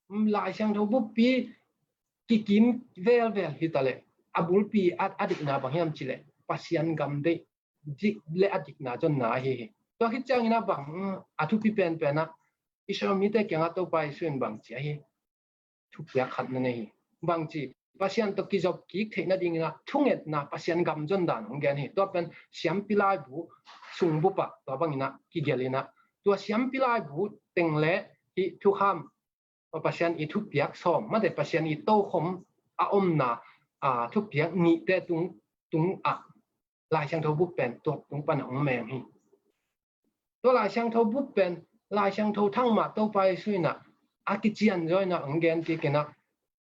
Lai Siangtho bukpi kikim velvel hi ta leh, a bulpi a, a dikna bang hiam cih leh, Pasian gam deih, dik le a dikna zonna ahi hi. Tua khit ciangin ah bang, a thupi penpen ah, Israel mite kiangah Topa Jesu in bang ci ahi, thupiak khat na nei hi. Bang ci, Pasian tawh kizop kik theihna dingin ah thungetna, Pasian gam zon dan hong gen hi. Tua pen siampi laibu sungbup ah tua bangin ah kigelh in ah, tua siampi laibu teng le hih thukham, Pasian i thupiak sawm, mate Pasian i tokhom a omna, a, thupiak nihte tung, tung ah Lai Siangtho buk pen tua tung pan a hong meng hi. Tua Lai Siangtho buk pen, Lai Siangtho thang mah Topa Jesu in ah a kician zaw in ah hong gen kik in ah,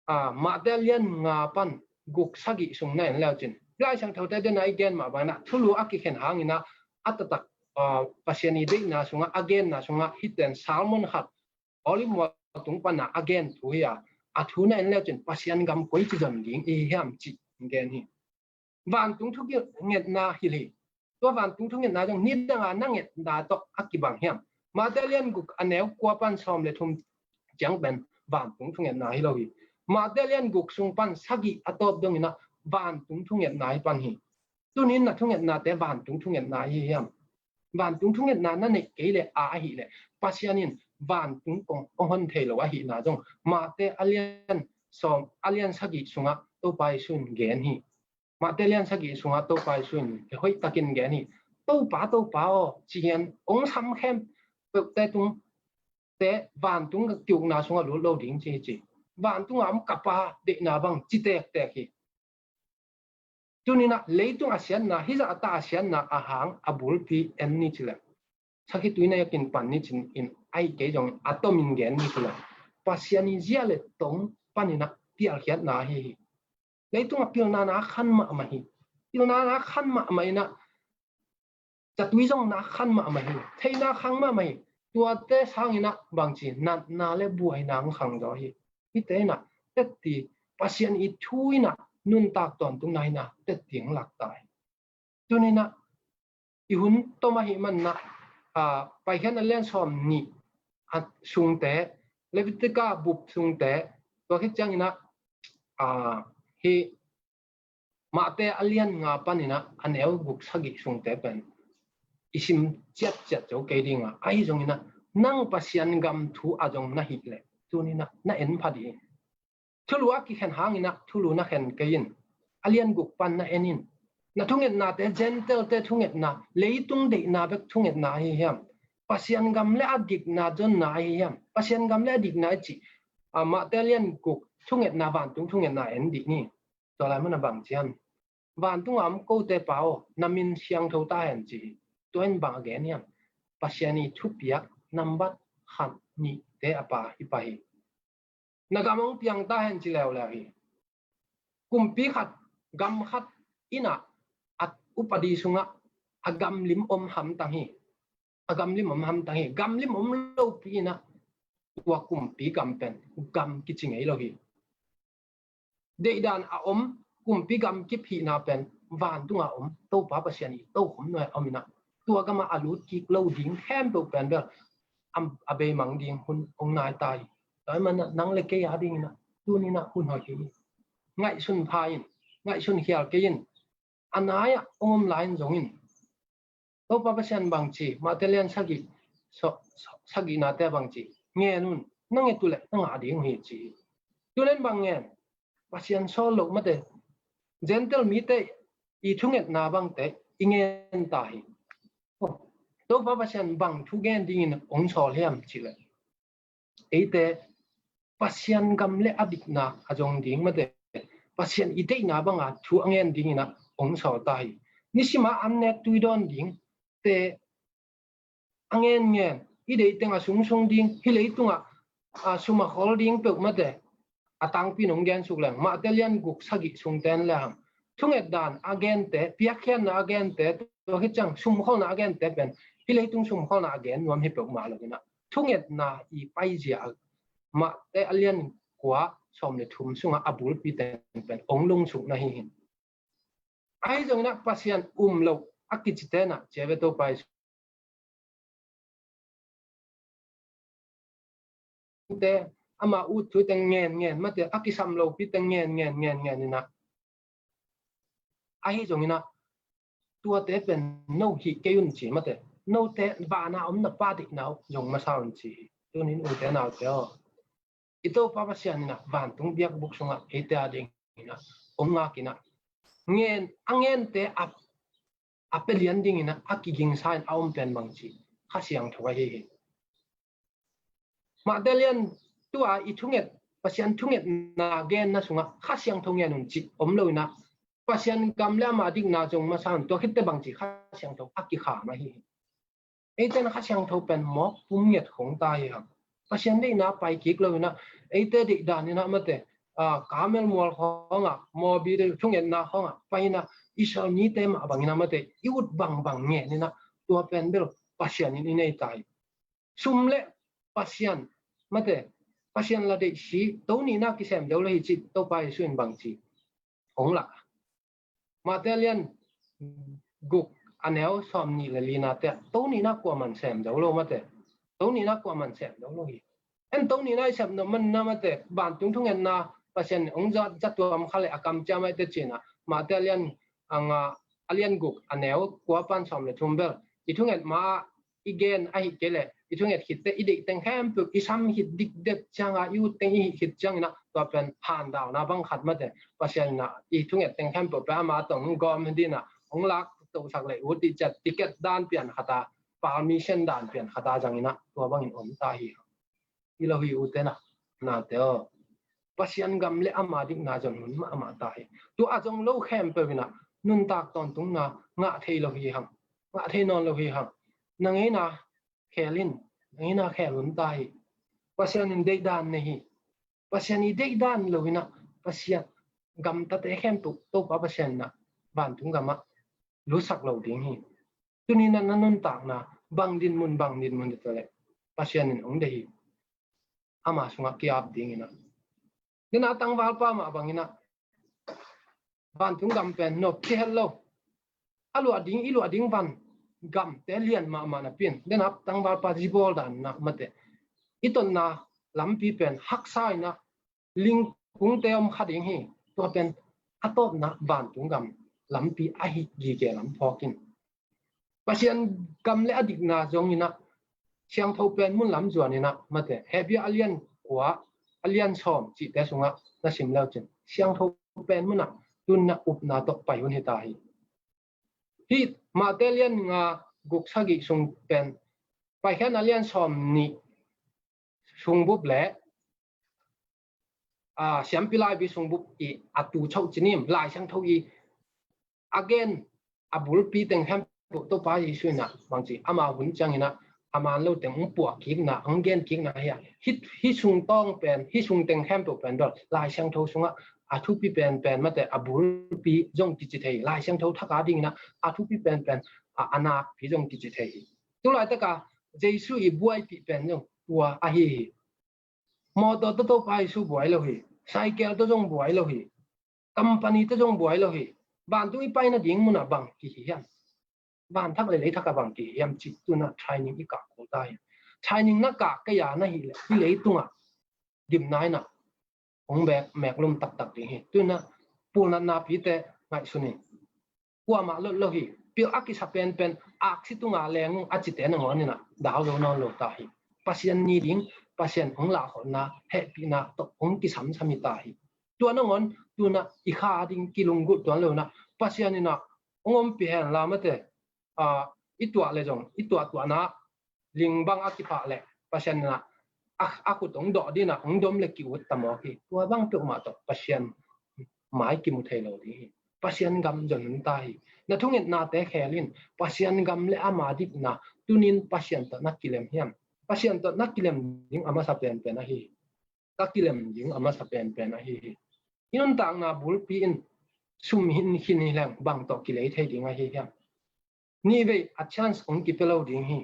a, Matthai lian nga pan guk, sagih sung na en le uh cin, Lai Siangtho te den ah i gen mah bangin ah thulu a kikhen hangin ah, a taktak, a, Pasian i deihna sungah, a genna sungah, hih ten sermon khat, Olive mual tung pan ah a gen thu hi a, a thu na en le uh cin Pasian gam koici zon ding i hi hiam cih hong gen hi. Vantung thungetna hilh hi. Tua vantung thungetna zong nidang a na ngetna tawh a kibang hiam? Matthai lian guk, a neu kua pan sawm le thum ciang pen vantung thungetna hi lo hi. Matthai lian guk sung pan sagih a tawp dongin ah vantung thungetna hi pan hi. Tunin na thungetnate vantung thungetna hi hiam? Vantung thungetna na neih kei leh, a, ahih leh Pasian in vantung kong hong hon thei lo ahihna zong Matthai a lian sawm, a lian sagih sungah Topa Jesu in gen hi. Matthai lian sagih sungah Topa Jesu in hoih takin gen hi. Topa, Topa aw, ci hian hong sam khempeuhte tung te vantung kiukna sungah lut lo ding ci hi ci. Vantung a om ka Pa deihna bang ci tektek hi. Tunin ah leitung a siatna, hih zah a ta a siatna a hang a bulpi en ni ci leh, sakhituina a kin pan ni cin in, ahih kei zongin a tomin gen ni ci leh, Pasian i zia le tong panin ah pialkhiatna ahi hi. Leitung a pilna na khan mahmah hi. Pilna na khan mahmah in ah, catui zong na khan mahmah hi. Theihna khang mahmah hi. Tuate sangin ah bangci natna le buaina hong khang zaw hi. Hihte in ah tetti, Pasian i thu in ah nuntak tawntungna in ah tetti hong lak ta hi. Tunin ah i hun tom ahih manin ah, a, Paikhiatna lian sawm nih a sungte, Levitika bup sungte, tua khit ciangin ah, a, hih Matthai a lian nga panin ah a neu guk, sagih sungte pen i sim ciatciat zo kei ding a, ahi zongin ah nang Pasian gam thu a zong na hih leh tunin ah na en pha dih hi. Thulu a kikhen hangin ah thulu na khen kei in, a lian guk pan na en in. Na thungetnate Gentile-te thungetna, leitung deihna bek thungetna ahi hiam? Pasian gam le a dikna zonna ahi hiam? Pasian gam le a dikna i cih, a, Matthai lian guk thungetna, vantung thungetna en dih ni. Tua lai mun a bang ci hiam? Vantung a om kote Pa aw, na min siangtho ta hen ci hi. Tua in bang a gen hiam? Pasian i thupiak nambat khat nihte a pa hi pah hi. Na gam hong piang ta hen ci leuleu hi. Kumpi khat, gam khat in ah, a upadi sungah a gamlim om hamtang hi. A gamlim om hamtang hi. Gamlim om lopi in ah tua kumpi gam pen gam kici ngei lo hi. Deihdan a om kumpi gam kip hihna pen vantung a om Topa Pasian i tokhom nuai a om inah, tua gamah a lut kik lo ding khempeuh pen bel a beimang ding hun hong nai ta hi. Tua ahih manin nang le kei a ding inah tuni inah hun hoih hi. Ngaihsun pha in, ngaihsun khial kei in, a nai-ah hong om lai in zong in Topa Pasian bangci, Mate lian sagih, so, so, sagih nate bangci, ngen un, na nget uh leh na ngah ding uh hi ci hi. Tunen bang ngen, Pasian sawl loh mate, Gentile mite i thungetna bangte i ngen ta hi. Topa Pasian bang thu gen dingin hong sawl hiam cih leh, eite Pasian gam le a dikna a zong ding mate, Pasian i deihna banga thu a ngen dingin ah hong sawl ta hi. Nisima an nek tui dawn ding te a ngen ngen, i deih teng a sungsung ding, hih leitungah a sum a khol ding peuh mate, a tangpi in hong gen suk leng, Mate lian guk sagih sungten le hang thunget dan a gente, piakkhiatna a gente, tua khit ciang sumkholna a gente pen hih leitung sumkholna a gen nuam hi peuhmah lo inah, thungetna i paizia a Mate a lian kua sawm le thum sungah a bulpi teng pen hong lungsuk na hi hi. Ahi zong inah Pasian um lo a kici tenah cia ve Topa i te, ama ut thu teng ngen ngen mate, a kisam lopi teng ngen ngen ngen ngen inah, ahi zong inah tuate pen no hih kei un ci mate, note vana om na Pa deihna uh zong masa un ci hi. Tunin ute naute aw, i Topa Pasian inah vantung biakbuk sungah eite a ding inah hong ngak inah, ngen a ngente a a pia lian ding inah a kigingsa in a om pen bangci, Kha Siangtho ahi hi. Mate lian tua i thunget, Pasian thungetna genna sungah Kha Siangtho ngen un cih om lo inah, Pasian gam le ama dikna zong masa un, tua khitte bangci Kha Siangtho a kikham ahi hi. Eiten Kha Siangtho pen mawk pum nget khong ta hi hang. Pasian deihna pai kik lo inah, eite deihdan inah mate, a, Karmel mual khawngah, mawbi thungetna khawngah pai inah, Israel mite mah bang inah mate, i ut bangbang ngen inah, tua pen bel Pasian in i nei ta hi. Sum le Pasian mate, Pasian la deih si, to nihna kisem deuh lo hi ci, Topa Jesu in bangci hong lah. Mate lian guk a neu sawm nih le lina te, to nihna kuaman sem deuh lo mate, to nihna kuaman sem deuh lo hi. En to nihna i sem no man na mate, vantung thungetna Pasian hong za, za tuam kha le a kam cia mai te cina, Mate lian a nga, a lian guk a neu kua pan sawm le thum bel i thunget ma i gen ahi kei leh, i thunget khitte i deih teng khempeuh, i sam khit dikdek cianga i ut teng i hih khit ciang inah, tua pen handauna bang khat mate, Pasian inah i thunget teng khempeuh pen ama tong gawm hi dinah hong lak tosak le ut i ciat ticket dan pian khata, permission dan pian khata zang inah tua bangin om ta hi. Hi lo hi ute nah, nate aw. Pasian gam le ama dikna zon hun mahmah ta hi. Tua a zong lo khempeuh inah nuntak tawntungna ngah thei lo hi hang. Ngah thei nawn lo hi hang. Na ngeina khel in, na ngeina khel hun ta hi. Pasian in deihdan nei hi. Pasian i deihdan lo inah, Pasian gamtate khempeuh Topa Pasian inah vantung gamah lusak lo ding hi. Tuni na, na nuntakna bang dinmun, bang dinmun dita leh Pasian in hong deih hi. Ama sungah ki-ap ding inah. Dena tangvalpa mah bang inah vantung gam pen nop kihet lo. A luah ding, i luah ding van gamte lian mahmah napi in, dena tangvalpa zibawl dan na mate, i totna lampi pen haksa inah lingkungte om kha ding hi. Tua pen a tawpna vantung gam lampi ahi gige lam phawk in. Pasian gam le a dikna zong inah, siangtho pen mun lam zuan inah mate, Hebru a lian kua, a lian sawm cihte sungah na sim leu cin, siangtho pen munah tunna upna tawh pai hun hi ta hi. Hih Mate lian nga guk sagih sung pen Paikhiatna lian sawm nih sungbup le, a, Siampi Laibi sungbup i a tu choh cinim, Lai Siangtho i a gen a bulpi teng khempeuh Topa Jesu inah bangci ama hun ciang inah a man lo teng hong puah kikna, hong gen kikna hi a. Hih, hih sung tawng pen, hih sung teng khempeuh pen bel Lai Siangtho sungah a thupi pen pen mate, a bulpi zong kici thei hi. Lai Siangtho thak a ding inah a thupi pen pen a, a nakpi zong kici thei hi. Tulaitaka Jesu i buaipih pen zong tua ahi hi. Mawtaw tawh Topa Jesu buai lo hi. Cycle tawh zong buai lo hi. Company tawh zong buai lo hi. Vantung i paina ding munah bang kihi hiam? Vanthak le leithak ah bang kihi hiam cih tu-in ah training i kah kul ta hi. Training na kah kei a na hih leh hih leitungah gimna in ah hong bek meklum taktak ding hi. Tu-in ah pulnat napite ngaihsun in. Kuamah lot lo hi. Pil a kisa penpen aksi tungah leng ung a cite nangawn in ah dau zo nawn lo ta hi. Pasian ni ding, Pasian hong lahkholhna, hehpihna tawh hong kisamsam hi ta hi. Tua nangawn tu-in ah i kha ding kilunggulh tuan lo-in ah Pasian in ah hong ompih hen la mate, ah, i tuah le zong i tuahtuahna ling bang a kiphah leh Pasian in ah a, a khut hong dawh ding in ah hong dom le ki-ut ta mawk hi. Tua bang peuhmah tawh Pasian mai kimu thei lo ding hi. Pasian gam zon hun ta hi. Na thungetnate khel in Pasian gam le ama dikna tuni-in Pasian tawh na kilem hiam? Pasian tawh na kilem ding a masa penpen ahi hi. Ka kilem ding a masa penpen ahi hi. I nuntakna bulpi in sum hin khin hi leng bang tawh kilei thei ding ahi hiam? Nihvei a chance hong kipia lo ding hi.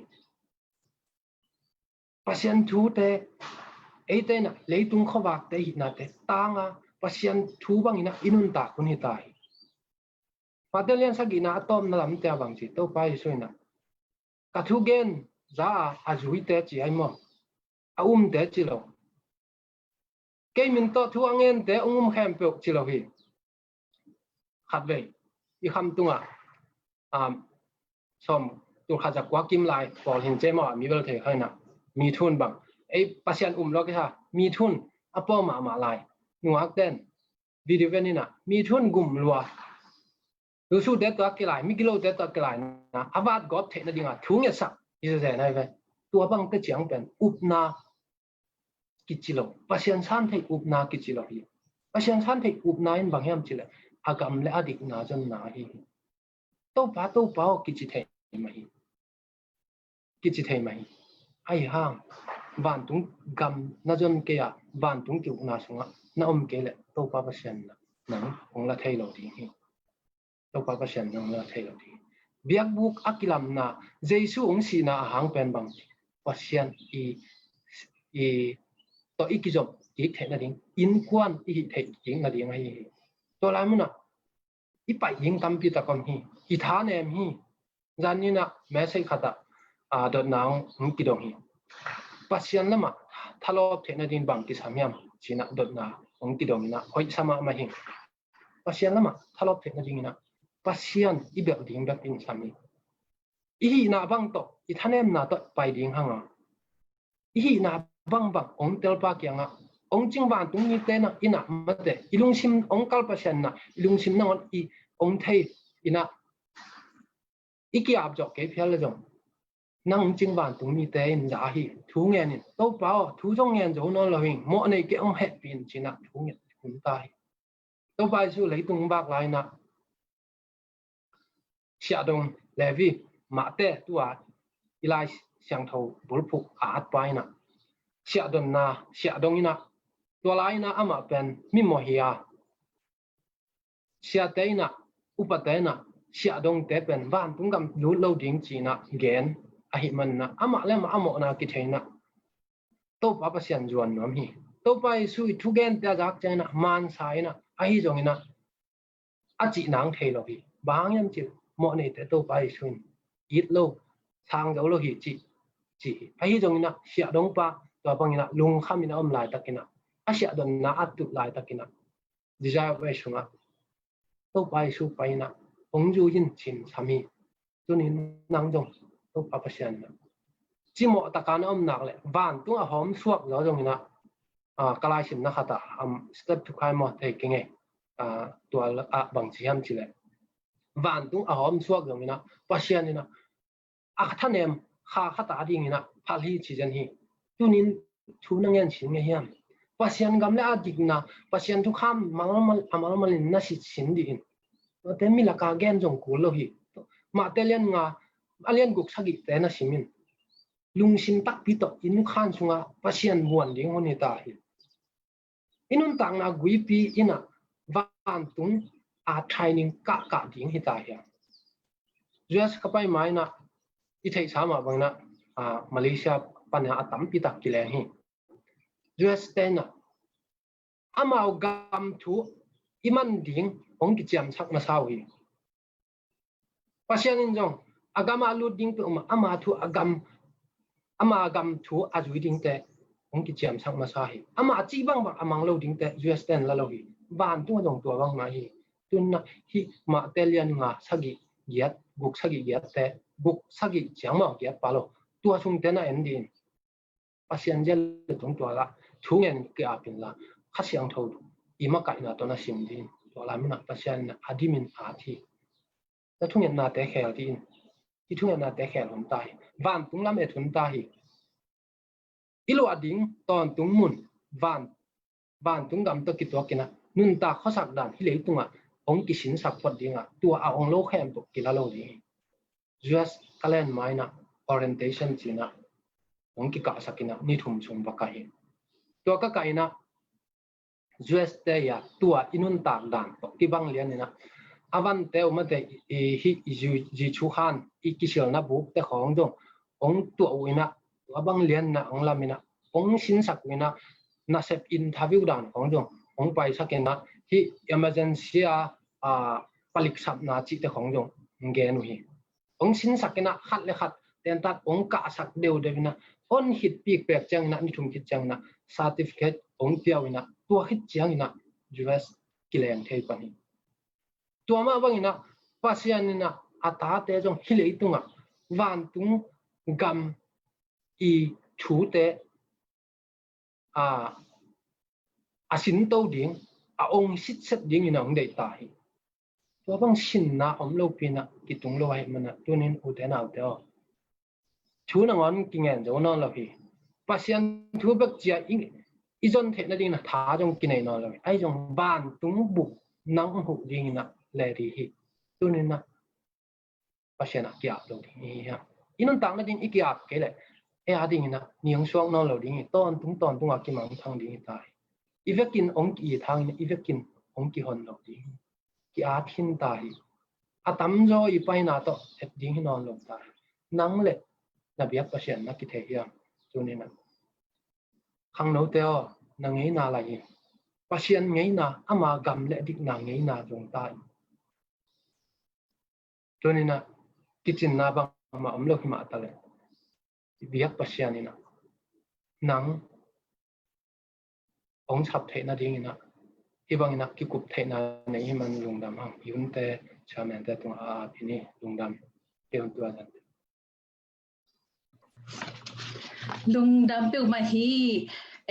Pasian thute, eite in ah leitung khuavakte hihnate tanga Pasian thu bangin ah i nuntak hun hi ta hi. Matthai lian sagihna a tawpna lamte ah bang ci, Topa Jesu in ah, ka thugen za a, a zuite ci ai maw, a umte ci lo. Kei min tawh thu a ngente hong um khempeuh ci lo hi. Khatvei i kham tungah, um, sawm, tulkhat zakua kim lai pawl hin cei maw, mi bel thei kha in ah, mi thun bang, ei Pasian um lo kisa, mi thun a pua mahmah lai. Nungakten video ven in ah mi thun gum lua, lusute tawh a kilai, migilote tawh a kilai na a vat gawp theihna dingah thu ngetsak hi zezen ai ve. Tua bangte ciang pen upna kici lo. Pasian san thei upna kici lo hi. Pasian san thei upna in bang hiam cih leh a gam le a dikna zonna ahi hi. Topa, Topa aw kici thei mah hi. Kici thei mah hi. Ahi hang vantung gam na zon kei a, vantung ki-ukna sungah na om kei leh Topa Pasian in ah nang hong la thei lo ding hi. Topa Pasian in hong la thei lo ding hi. Biakbuk a kilamna, Jesu hong sihna a hang pen bang, Pasian i, i tawh i kizom kik theih nading, innkuan i hih theih kik nading ahi hi. Tua lai munah i paih ding tampi tak om hi. I thanem hi. Zan ni-in ah message khat ah, ah, dotna hong, hong kidong hi. Pasian lamah thalawp theih nading bang kisam hiam ci-in ah dotna hong kidong in ah hoih sa mahmah hi. Pasian lamah thalawp theih nading in ah Pasian i belh ding bek in sam hi. I hihna bang tawh, i thanemna tawh pai ding hang a, i hihna bangbang hong telpa kiangah, hong cing vantung mite in ah, in ah mate, i lungsim hong kal Pasian in ah i lungsim nangawn i hong thei in ah, i ki-ap zawh kei phial le zong, nang hong cing vantung mite in za hi. Thu ngen in, Topa aw, thu zong ngen zo nawn lo hi, mawh nei kei, hong hehpih in ci-in ah thu ngen hun ta hi. Topa Jesu leitung vak lai-in ah siahdong Levi, Mate, tua i Lai Siangtho bulphuh a atpa in ah siahdonna, siahdong in ah, tua lai-in ah amah pen mi mawh hi a, siate in ah, upate in ah siahdongte pen vantung gam lut lo ding ci-in ah gen ahih manin ah amah le amah a mawhna kithei in ah Topa Pasian zuan nuam hi. Topa Jesu i thugente a zak ciangin ah mansa in ah, ahi zongin ah a cih nang thei lo hi. Bang hang hiam cih leh mawh neite Topa Jesu in it lo, sang zo lo hi cih, cih hi. Ahi zongin ah siahdongpa tua bangin ah lungkham in a om laitakin ah, a siahdonna a tut laitakin ah, desire of awe sungah Topa Jesu pai in ah hong zui in ci-in sam hi. Tuni-in nang zong Topa Pasian in ah cimawh taka na om nak leh vantung a hawm suak zaw zongin ah, ah, ka laisimna khat ah, um, step to kai maw, thei kei ngei, ah, tua ah bang ci hiam cih leh vantung a hawm suak zongin ah Pasian in ah a thanem kha khat a dingin ah phal hi ci zen hi. Tuni-in thu na ngen sin ngei hiam? Pasian gam le a dikna, Pasian thukham malmal, a malmalin na sit sin dih in. Tuate mi laka gen zong kul lo hi. Mate lian nga, a lian guk sagihte na sim in. Lungsim takpi tawh i nukhan sungah Pasian muan ding hun hi ta hi. I nuntakna guipi in ah vantung a training kahkah ding hi ta hiam? U S ka pai ma in ah i theihsa mah bangin ah, ah, Malaysia pan ah a tampi tak kileng hi. U S te in ah amau gam thu i man ding hong kiciamsak masa uh hi. Pasian in zong a gam ah lut ding peuhmah ama thu a gam, ama gam thu a zui dingte hong kiciamsak masa hi. Ama a cih bangbang a mang lo dingte U S te in la lo hi. Vantung ah zong tua bangmah hi. Tun ah hih Mate lian nga sagih giat, guk sagih giatte, guk sagih ciang maw, giat pah lo, tua sungte na en dih in. Pasian zia le tung tua lah thu ngen ki-ap inla, Kha Siangtho i makaihna tawh na sim dih in. Tua lam in ah Pasian in a dim in a at hi. Na thungetnate khel dih in. I thungetnate khel hun ta hi. Vantung lam et hun ta hi. I luah ding tawntung mun, van, vantung gam tawh kituak in ah nuntak khuasak dan hih leitungah hong kisinsak phot dingah tua a ong lo khempeuh kila lo ding hi. U S ka len ma in ah orientation ci in ah hong kikahsak in ah ni thum sung va kai hi. Tua ka kai in ah U S te ah tua i nuntak dan tawh kibang lian in ah a vante uh mate i, i, hih i zu, zi chu khan i kisilna bukte khawng zong hong tuah uh in ah tua bang lian in ah hong lam in ah hong sinsak uh in ah nasep interview dan khawng zong hong paisak in ah hih emergency a, a, palik sapna cihte khawng zong hong gen uh hi. Hong sinsak in ah khat le khat tentat hong kahsak deuhdeuh in ah hong hit pikpek ciang in ah ni thum khit ciang in ah certificate hong pia uh in ah tua khit ciang in ah U S kileng thei pan hi. Tua mah bang in ah Pasian in ah a tate zong hih leitungah vantung gam i thute a, a sinto ding, a ong sitset ding in a ong deih ta hi. Tua bang sinna om lopi in ah kitung lo ahih man ah tunin ute naute aw, thu nangawn kingen zo nawn lo hi. Pasian thu bek cia i, i zon theih nading in ah tha zong kinei nawn lo hi. Ahi zong vantung buk nang huh ding in ah le dih hi. Tunin ah Pasian ah ki-ap lo ding hi hang. I nuntak nading i ki-ap kei leh ei a ding in ah ni hong suak nawn lo ding hi. Tawntung tawntung a kimangthang ding hi ta hi. I vekin hong ki-it hangin i vekin hong kihon lo ding hi. Ki-at khin ta hi. A tamzaw i paina tawh et ding hi nawn lo ta hi. Nang le na biak Pasian na kithei hiam? Tunin ah khangnote aw, na ngeina lai hi. Pasian ngeina, ama gam le dikna ngeina zong ta hi. Tunin ah kicinna bangmah om lo hi mah ta leh i biak Pasian in ah nang hong sap theih nading in ah hih bang in ah kikup theihna nei hi man lungdam hang. I hunte chairman te tungah a ap hi ni. Lungdam. Kei hun tua zan. Lungdam peuhmah hi.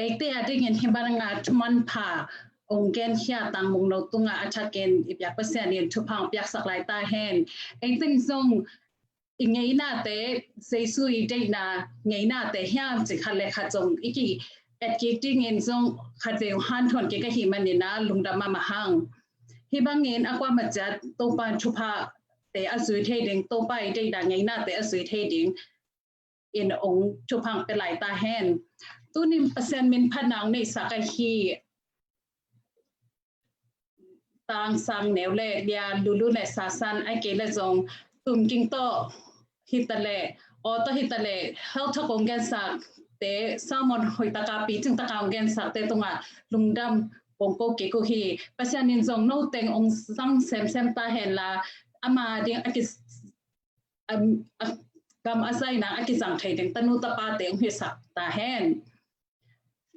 Eite a dingin hih bang a thuman pha ong genkhia Tangmung no tungah a thakin i biak Pasian in thupha ong piaksak lai ta hen. Eite in zong i ngeinate, Jesu i deihna ngeinate hiam ci khat le khat zong i ki-et kik dingin zong khat vei ong hanthawn kik ahih manin ah lungdam mahmah hang. Hih bangin a kuamah ciat Topa in thuphate a zui thei ding, Topa i deihna ngeinate a zui thei ding in ong thupha ong pia lai ta hen. Tunin Pasian min phatna ong neihsak ahi Tang Sang Neu le Lia Lulu le Sasan, ahih kei leh zong Tum Ging tawh hi ta leh, aw tawh hi ta leh, hauthak ong gensakte, sermon hoih taka, picing taka ong gensakte tungah lungdam kong ko kik uh hi. Pasian in zong no teng ong zang semsem ta hen la, ama ding a ki, a, a, gam a zaina a kizang thei ding tanu tapate ong hisak ta hen.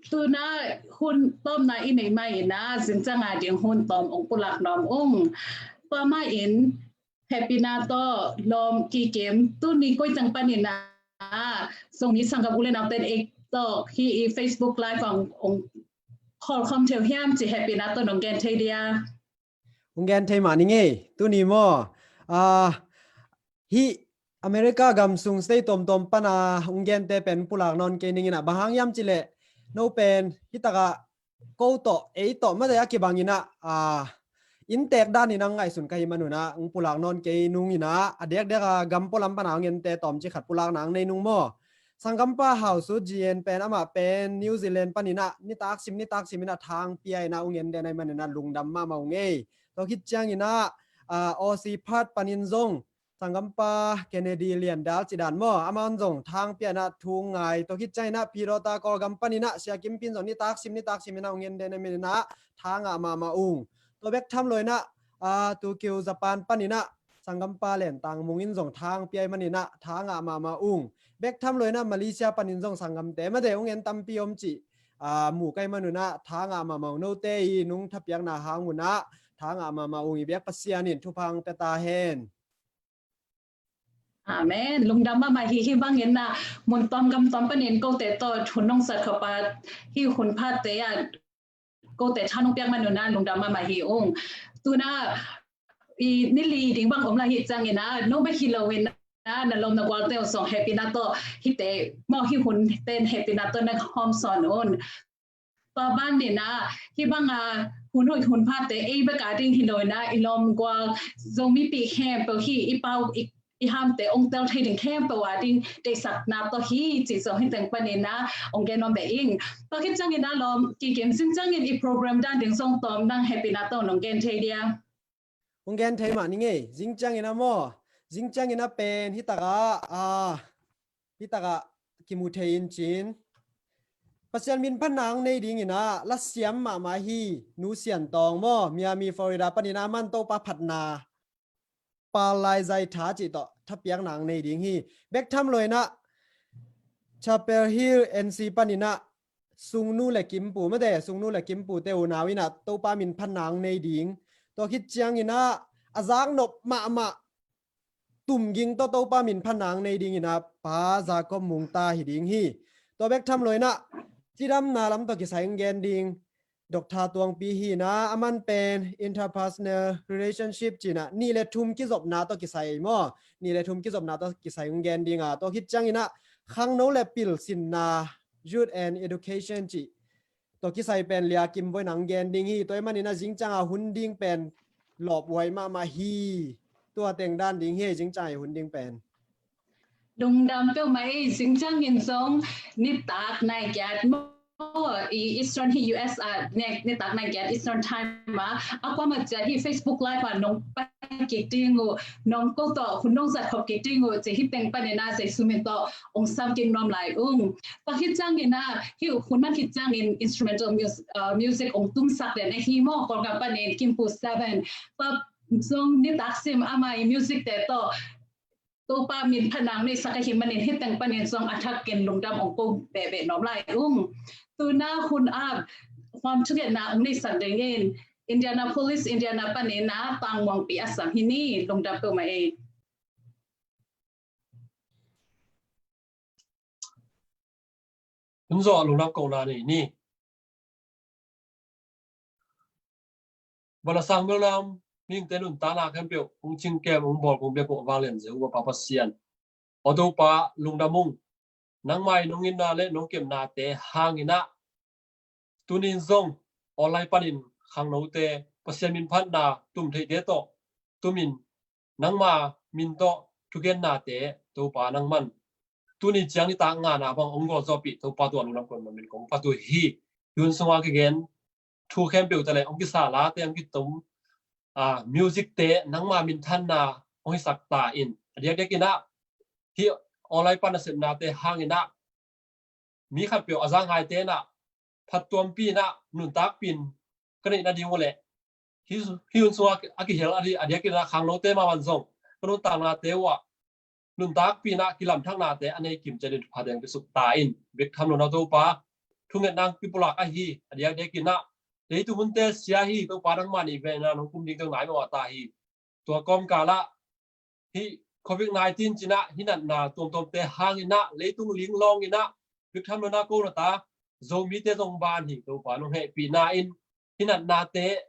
Tuna hun tawmna i neih mah in ah zingciang a ding hun tawm ong pulak nuam ung. Tua mah in hehpihna tawh lawm kikim, tuni koi ciang panin ah Zomi sanggam u le naute in ei tawh hih i Facebook Live ah ong, ong khawl khawm thei uh hiam ci hehpihna tawh nong gen thei dia? Ong gen thei mah ning ei, tuni maw? Ah, hih America gam sung state tuamtuam pan a ong gente pen pulak nawn kei ning in ah, bang hang hiam cih leh no pen hih takah ko tawh, ei tawh mate a kibang in ah, ah, inntek dan in ah ngaihsun ka hih man un ah ong pulak nawn kei nung in ah, a dekdek a gam pualam pan a ong gente tawmcik khat pulakna ong nei nung maw? Sanggampa Hau Sut Zin pen, amah pen New Zealand pan in ah nitak sim nitak sim in ah thang pia in ah ong en den ahih man in ah lungdam mahmah ung ei. Tua khit ciang in ah, ah, Aussie Perth pan in zong sanggampa Kennedy Liandal ci dan maw, aman zong thang pianah thu ngai. Tua khit cianginah Pidawta Kawlgam paninah Sia Kim Pin zong nitak sim nitak siminah hong en den a mininah thang ah mahmah ung. Tua bek tham loinah, ah, Tokyo Japan paninah sanggampa Len Tang Mung in zong thang piai maninah thang ah mahmah ung. Bek tham loinah Malaysia panin zong sanggamte mate hong en tampi om cih, ah, mu kai manunah thang ah mahmah ung. Note i nung thapiakna hang unah thang ah mahmah ung i biak Pasian in thupha hong pia ta hen. Amen. Lungdam mahmah hi. Hih bangin ah mun tuam gam tuam panin kote tawh hun nong zat khop a, hih hun phate ah kote tha nong piak manunah lungdam mahmah hi ung. Tunah i ni li ding bang om lai hi ciangin ah no bek hi loin ah na lawm na gualte uh zong hehpihna tawh hihte maw, hih hun ten hehpihna tawh na hawm sawn un. Tua ban ninah hih banga hun hoih hun phate ei bek a ding hi loinah i lawm gual Zomipih khempeuh hih i pau i, i hamte ong tel thei ding khempeuh a ding deihsakna tawh hi cih zong hih teng paninah ong gen nuam beh ing. Tua khit ciangin a lawm Kikim, zing ciangin i program dan ding zong tawm nang hehpihna tawh nong gen thei dia? Hong gen thei mah ni ngei. Zing ciangin a maw, zing ciangin a pen hi takah, ah, hi takah kimu thei in cin Pasian min phatna hong nei dingin ah lasiam mahmah hi. Nu Sian Tawng maw, Miami, Florida panin a man Topa phatna pal lai zai tha cih tawh thapiakna hong nei ding hi. Bek tham loinah Chapel Hill, N C paninah Sungnu le Kimpu mate, Sungnu le Kimpu te unau inah Topa min phatna hong nei ding. Tua khit cianginah a zaknop mahmah Tum Ging tawh Topa min phatna hong nei dinginah Pa Jacob Mungta hi ding hi. Tua bek tham loinah cidamna lam tawh kisai hong gen ding Doctor Tuangpi hinah, a man pen interpersonal relationship cinah nih le thum kizopna tawh kisai maw, nih le thum kizopna tawh kisai hong gen dinga, tua khit cianginah khangno le pilsinna, youth and education cih tawh kisai pen Lia Kim Voi nang gen ding hi. Tua hi maninah zing cianga hun ding pen lawphuai mahmah hi. Tua teng dan ding hi, zing cianga hun ding pen. Lungdam peuhmah ei. Zing ciangin zong nitak nai giat maw, i Eastern hi U S a, ni, nitak nai giat Eastern Time a, a kuamah ciat hi Facebook Live a nong pai kik ding uh, nong ko tawh hun nong zat khop kik ding uh ci hi teng paninah Jesu min tawh ong sam kik nuam lai ung. Tua khit ciangin ah hih hun man khit ciangin instrumental mus-, uh, music ong tumsak den ahi maw, Kawlgam panin Kimpu Seven. Tua zong nitak sim ama i music te tawh Topa min phatna hong neisak ahih manin hih teng panin zong a thak kin lungdam ong ko behbeh nuam lai ung. Tuna hun a huam thungetna ong neisak dingin Indianapolis, Indiana panin a Tang Muangpi a sam hi ni. Lungdam peuhmah ei. Hun zawh a lungdam kohna nei ni. Bala sang bel nam mihingte nuntakna khempeuh hong cingkem, hong bawl, hong biak uh a vanglian Jehovah Pa Pasian, aw Topa lungdam ung. Nangmah i nong itna le nong kepnate hanginah tunin zong online panin khangnote Pasian min phatna tum theite tawh tumin nangma min tawh thugennate Topa nangman tuni ciang nitak ngana bang hong gawlzawhpih Topa tua lungdam kohna min kong phat uh hi. Hun sunga kigen thu khempeuh tale hong kisa late hong kitum, ah, music te nangma minthanna hong hisak ta in, a diakdiakinah hih online pan a sepnate hanginah mi khatpeuh a zanghai tenah phattuampi inah nuntakpi in ka neih nading uh leh hih, hih hun sungah a kihel a diakinah khangnote mahmah zong ka nuntaknate uhah nuntakpi inah kilamthaknate a nei kimciat in thupha teng kisuk ta in. Bek tham lo na Topa, thungetna kipulak ahi a diakdiakinah leitung hunte sia hi Topa, nangmah nih vena nong kum ding teng nai mawh a ta hi. Tua kawmkalah hih covid nineteen cinah hih natna tuamtuamte hanginah leitung linglawng inah bek tham lo na ko na ta Zomite zong ban hi Topa, nong hehpihna in hih natnate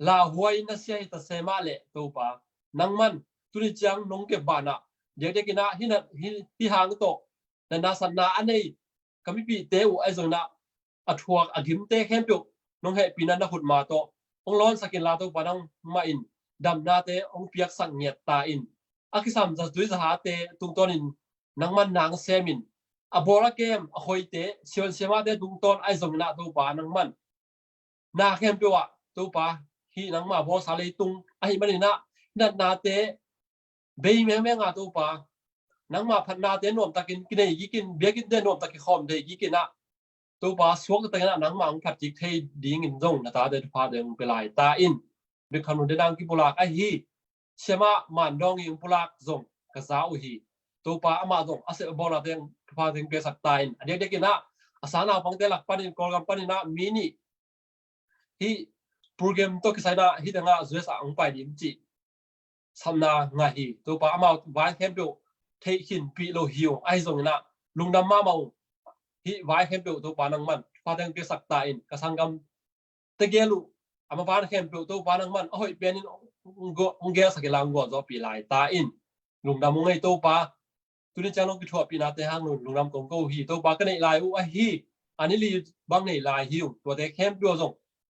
lauhuai in na sia hi ta se mah leh Topa, nangman tuni ciang nong kepbanah diakdiakinah hih nat, hih, hih hang tawh natna satna a nei ka mipihte uh ahi zonginah a thuak a gimte khempeuh nong hehpihna na khutma tawh hong lawnsak inla Topa, nangmah in damnate hong piaksak ngiat ta in. A kisam zazui zahate tungtawnin nangman nang semin a bawl a kem a hoihte, sionsiamate tungtawn ahi zonginah Topa, nangman na khempeuh ah Topa, hih nangma bawlsa leitung ahih maninah natnate bei mengmeng a Topa, nangma phatnate nuamtakin kinei kikin, biakinte nuamtak kikhawm thei kikin ah, Topa suakta takin ah nangma hong phat kik thei dingin zong na tate thuphate hong pia lai ta in. Biakkhang nunte nang kipulak ahi Siamah Mandawng i hong pulak zong ka za uh hi. Topa amah zong a sep a bawlnate hong thuphate hong piaksak ta in. A diakdiakin ah a sang naupangte lak panin Kawlgam panin ah mi nih hih program tawh kisai in ah hih tengah U S ah hong pai ding cih sapna ngah hi. Topa amau vai khempeuh theih khinpih lo hi ung. Ahi zongin ah lungdam mahmah ung. Hih vai khempeuh Topa nangman thuphate hong piaksak ta in. Ka sanggam tegel uh a maban khempeuh Topa nangman a hoih penin hong gelsak in la hong gualzawhpih lai ta in. Lungdam ung ei Topa. Tuni ciang lo kithuahpihnate hang lungdam kong ko hi. Topa ka neih lai uh ahi a ni li bang nei lai hi ung. Tuate khempeuh zong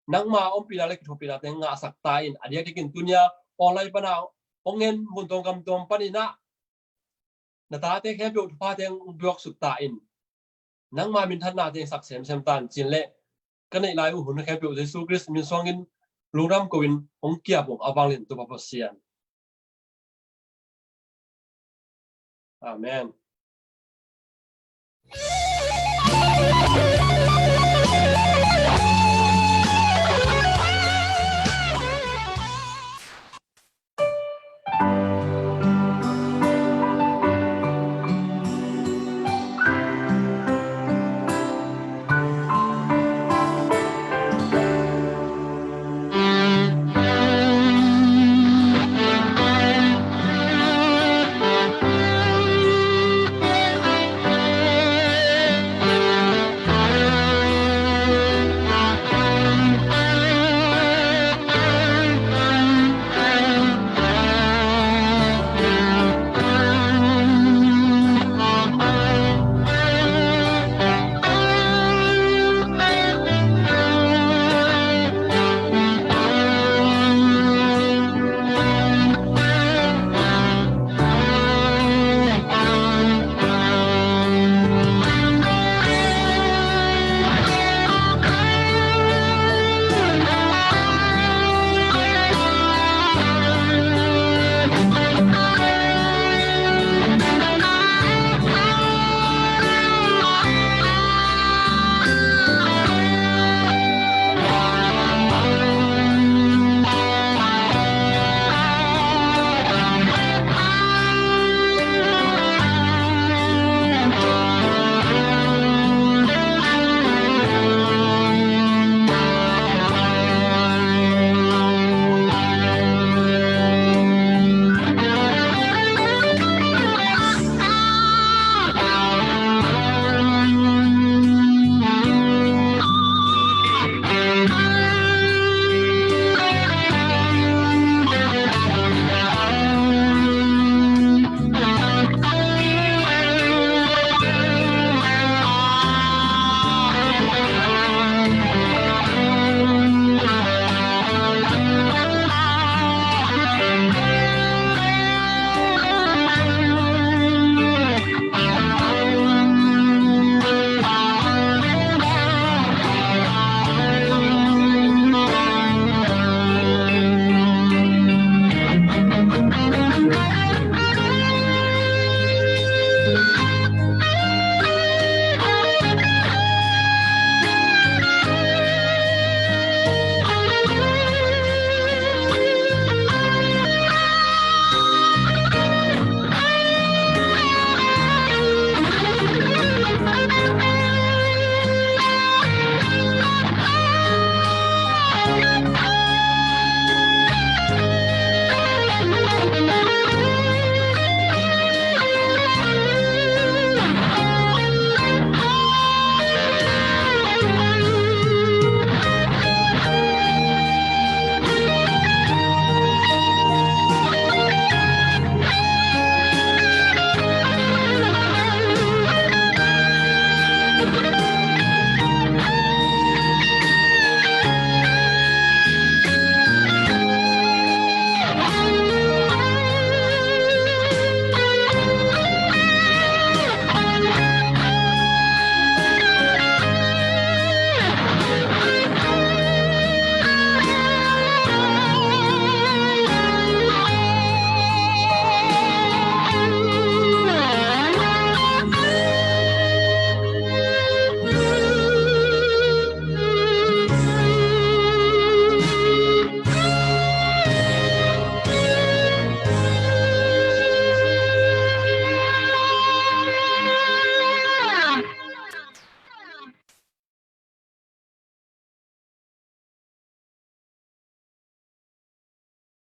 nangma ompihna le kithuahpihnate ngahsak ta in. A diakdiakin tunia online pana hong en mun tuam gam tuam panin ah na tate khempeuh thuphate hong buaksuk ta in. Nangma minthanna teng sak semsem ta in cin leh ka neih lai uh hun khempeuh Jesu Khrist min suangin lungdam ko in hong kiap ung. A vanglian Topa Pasian. Amen.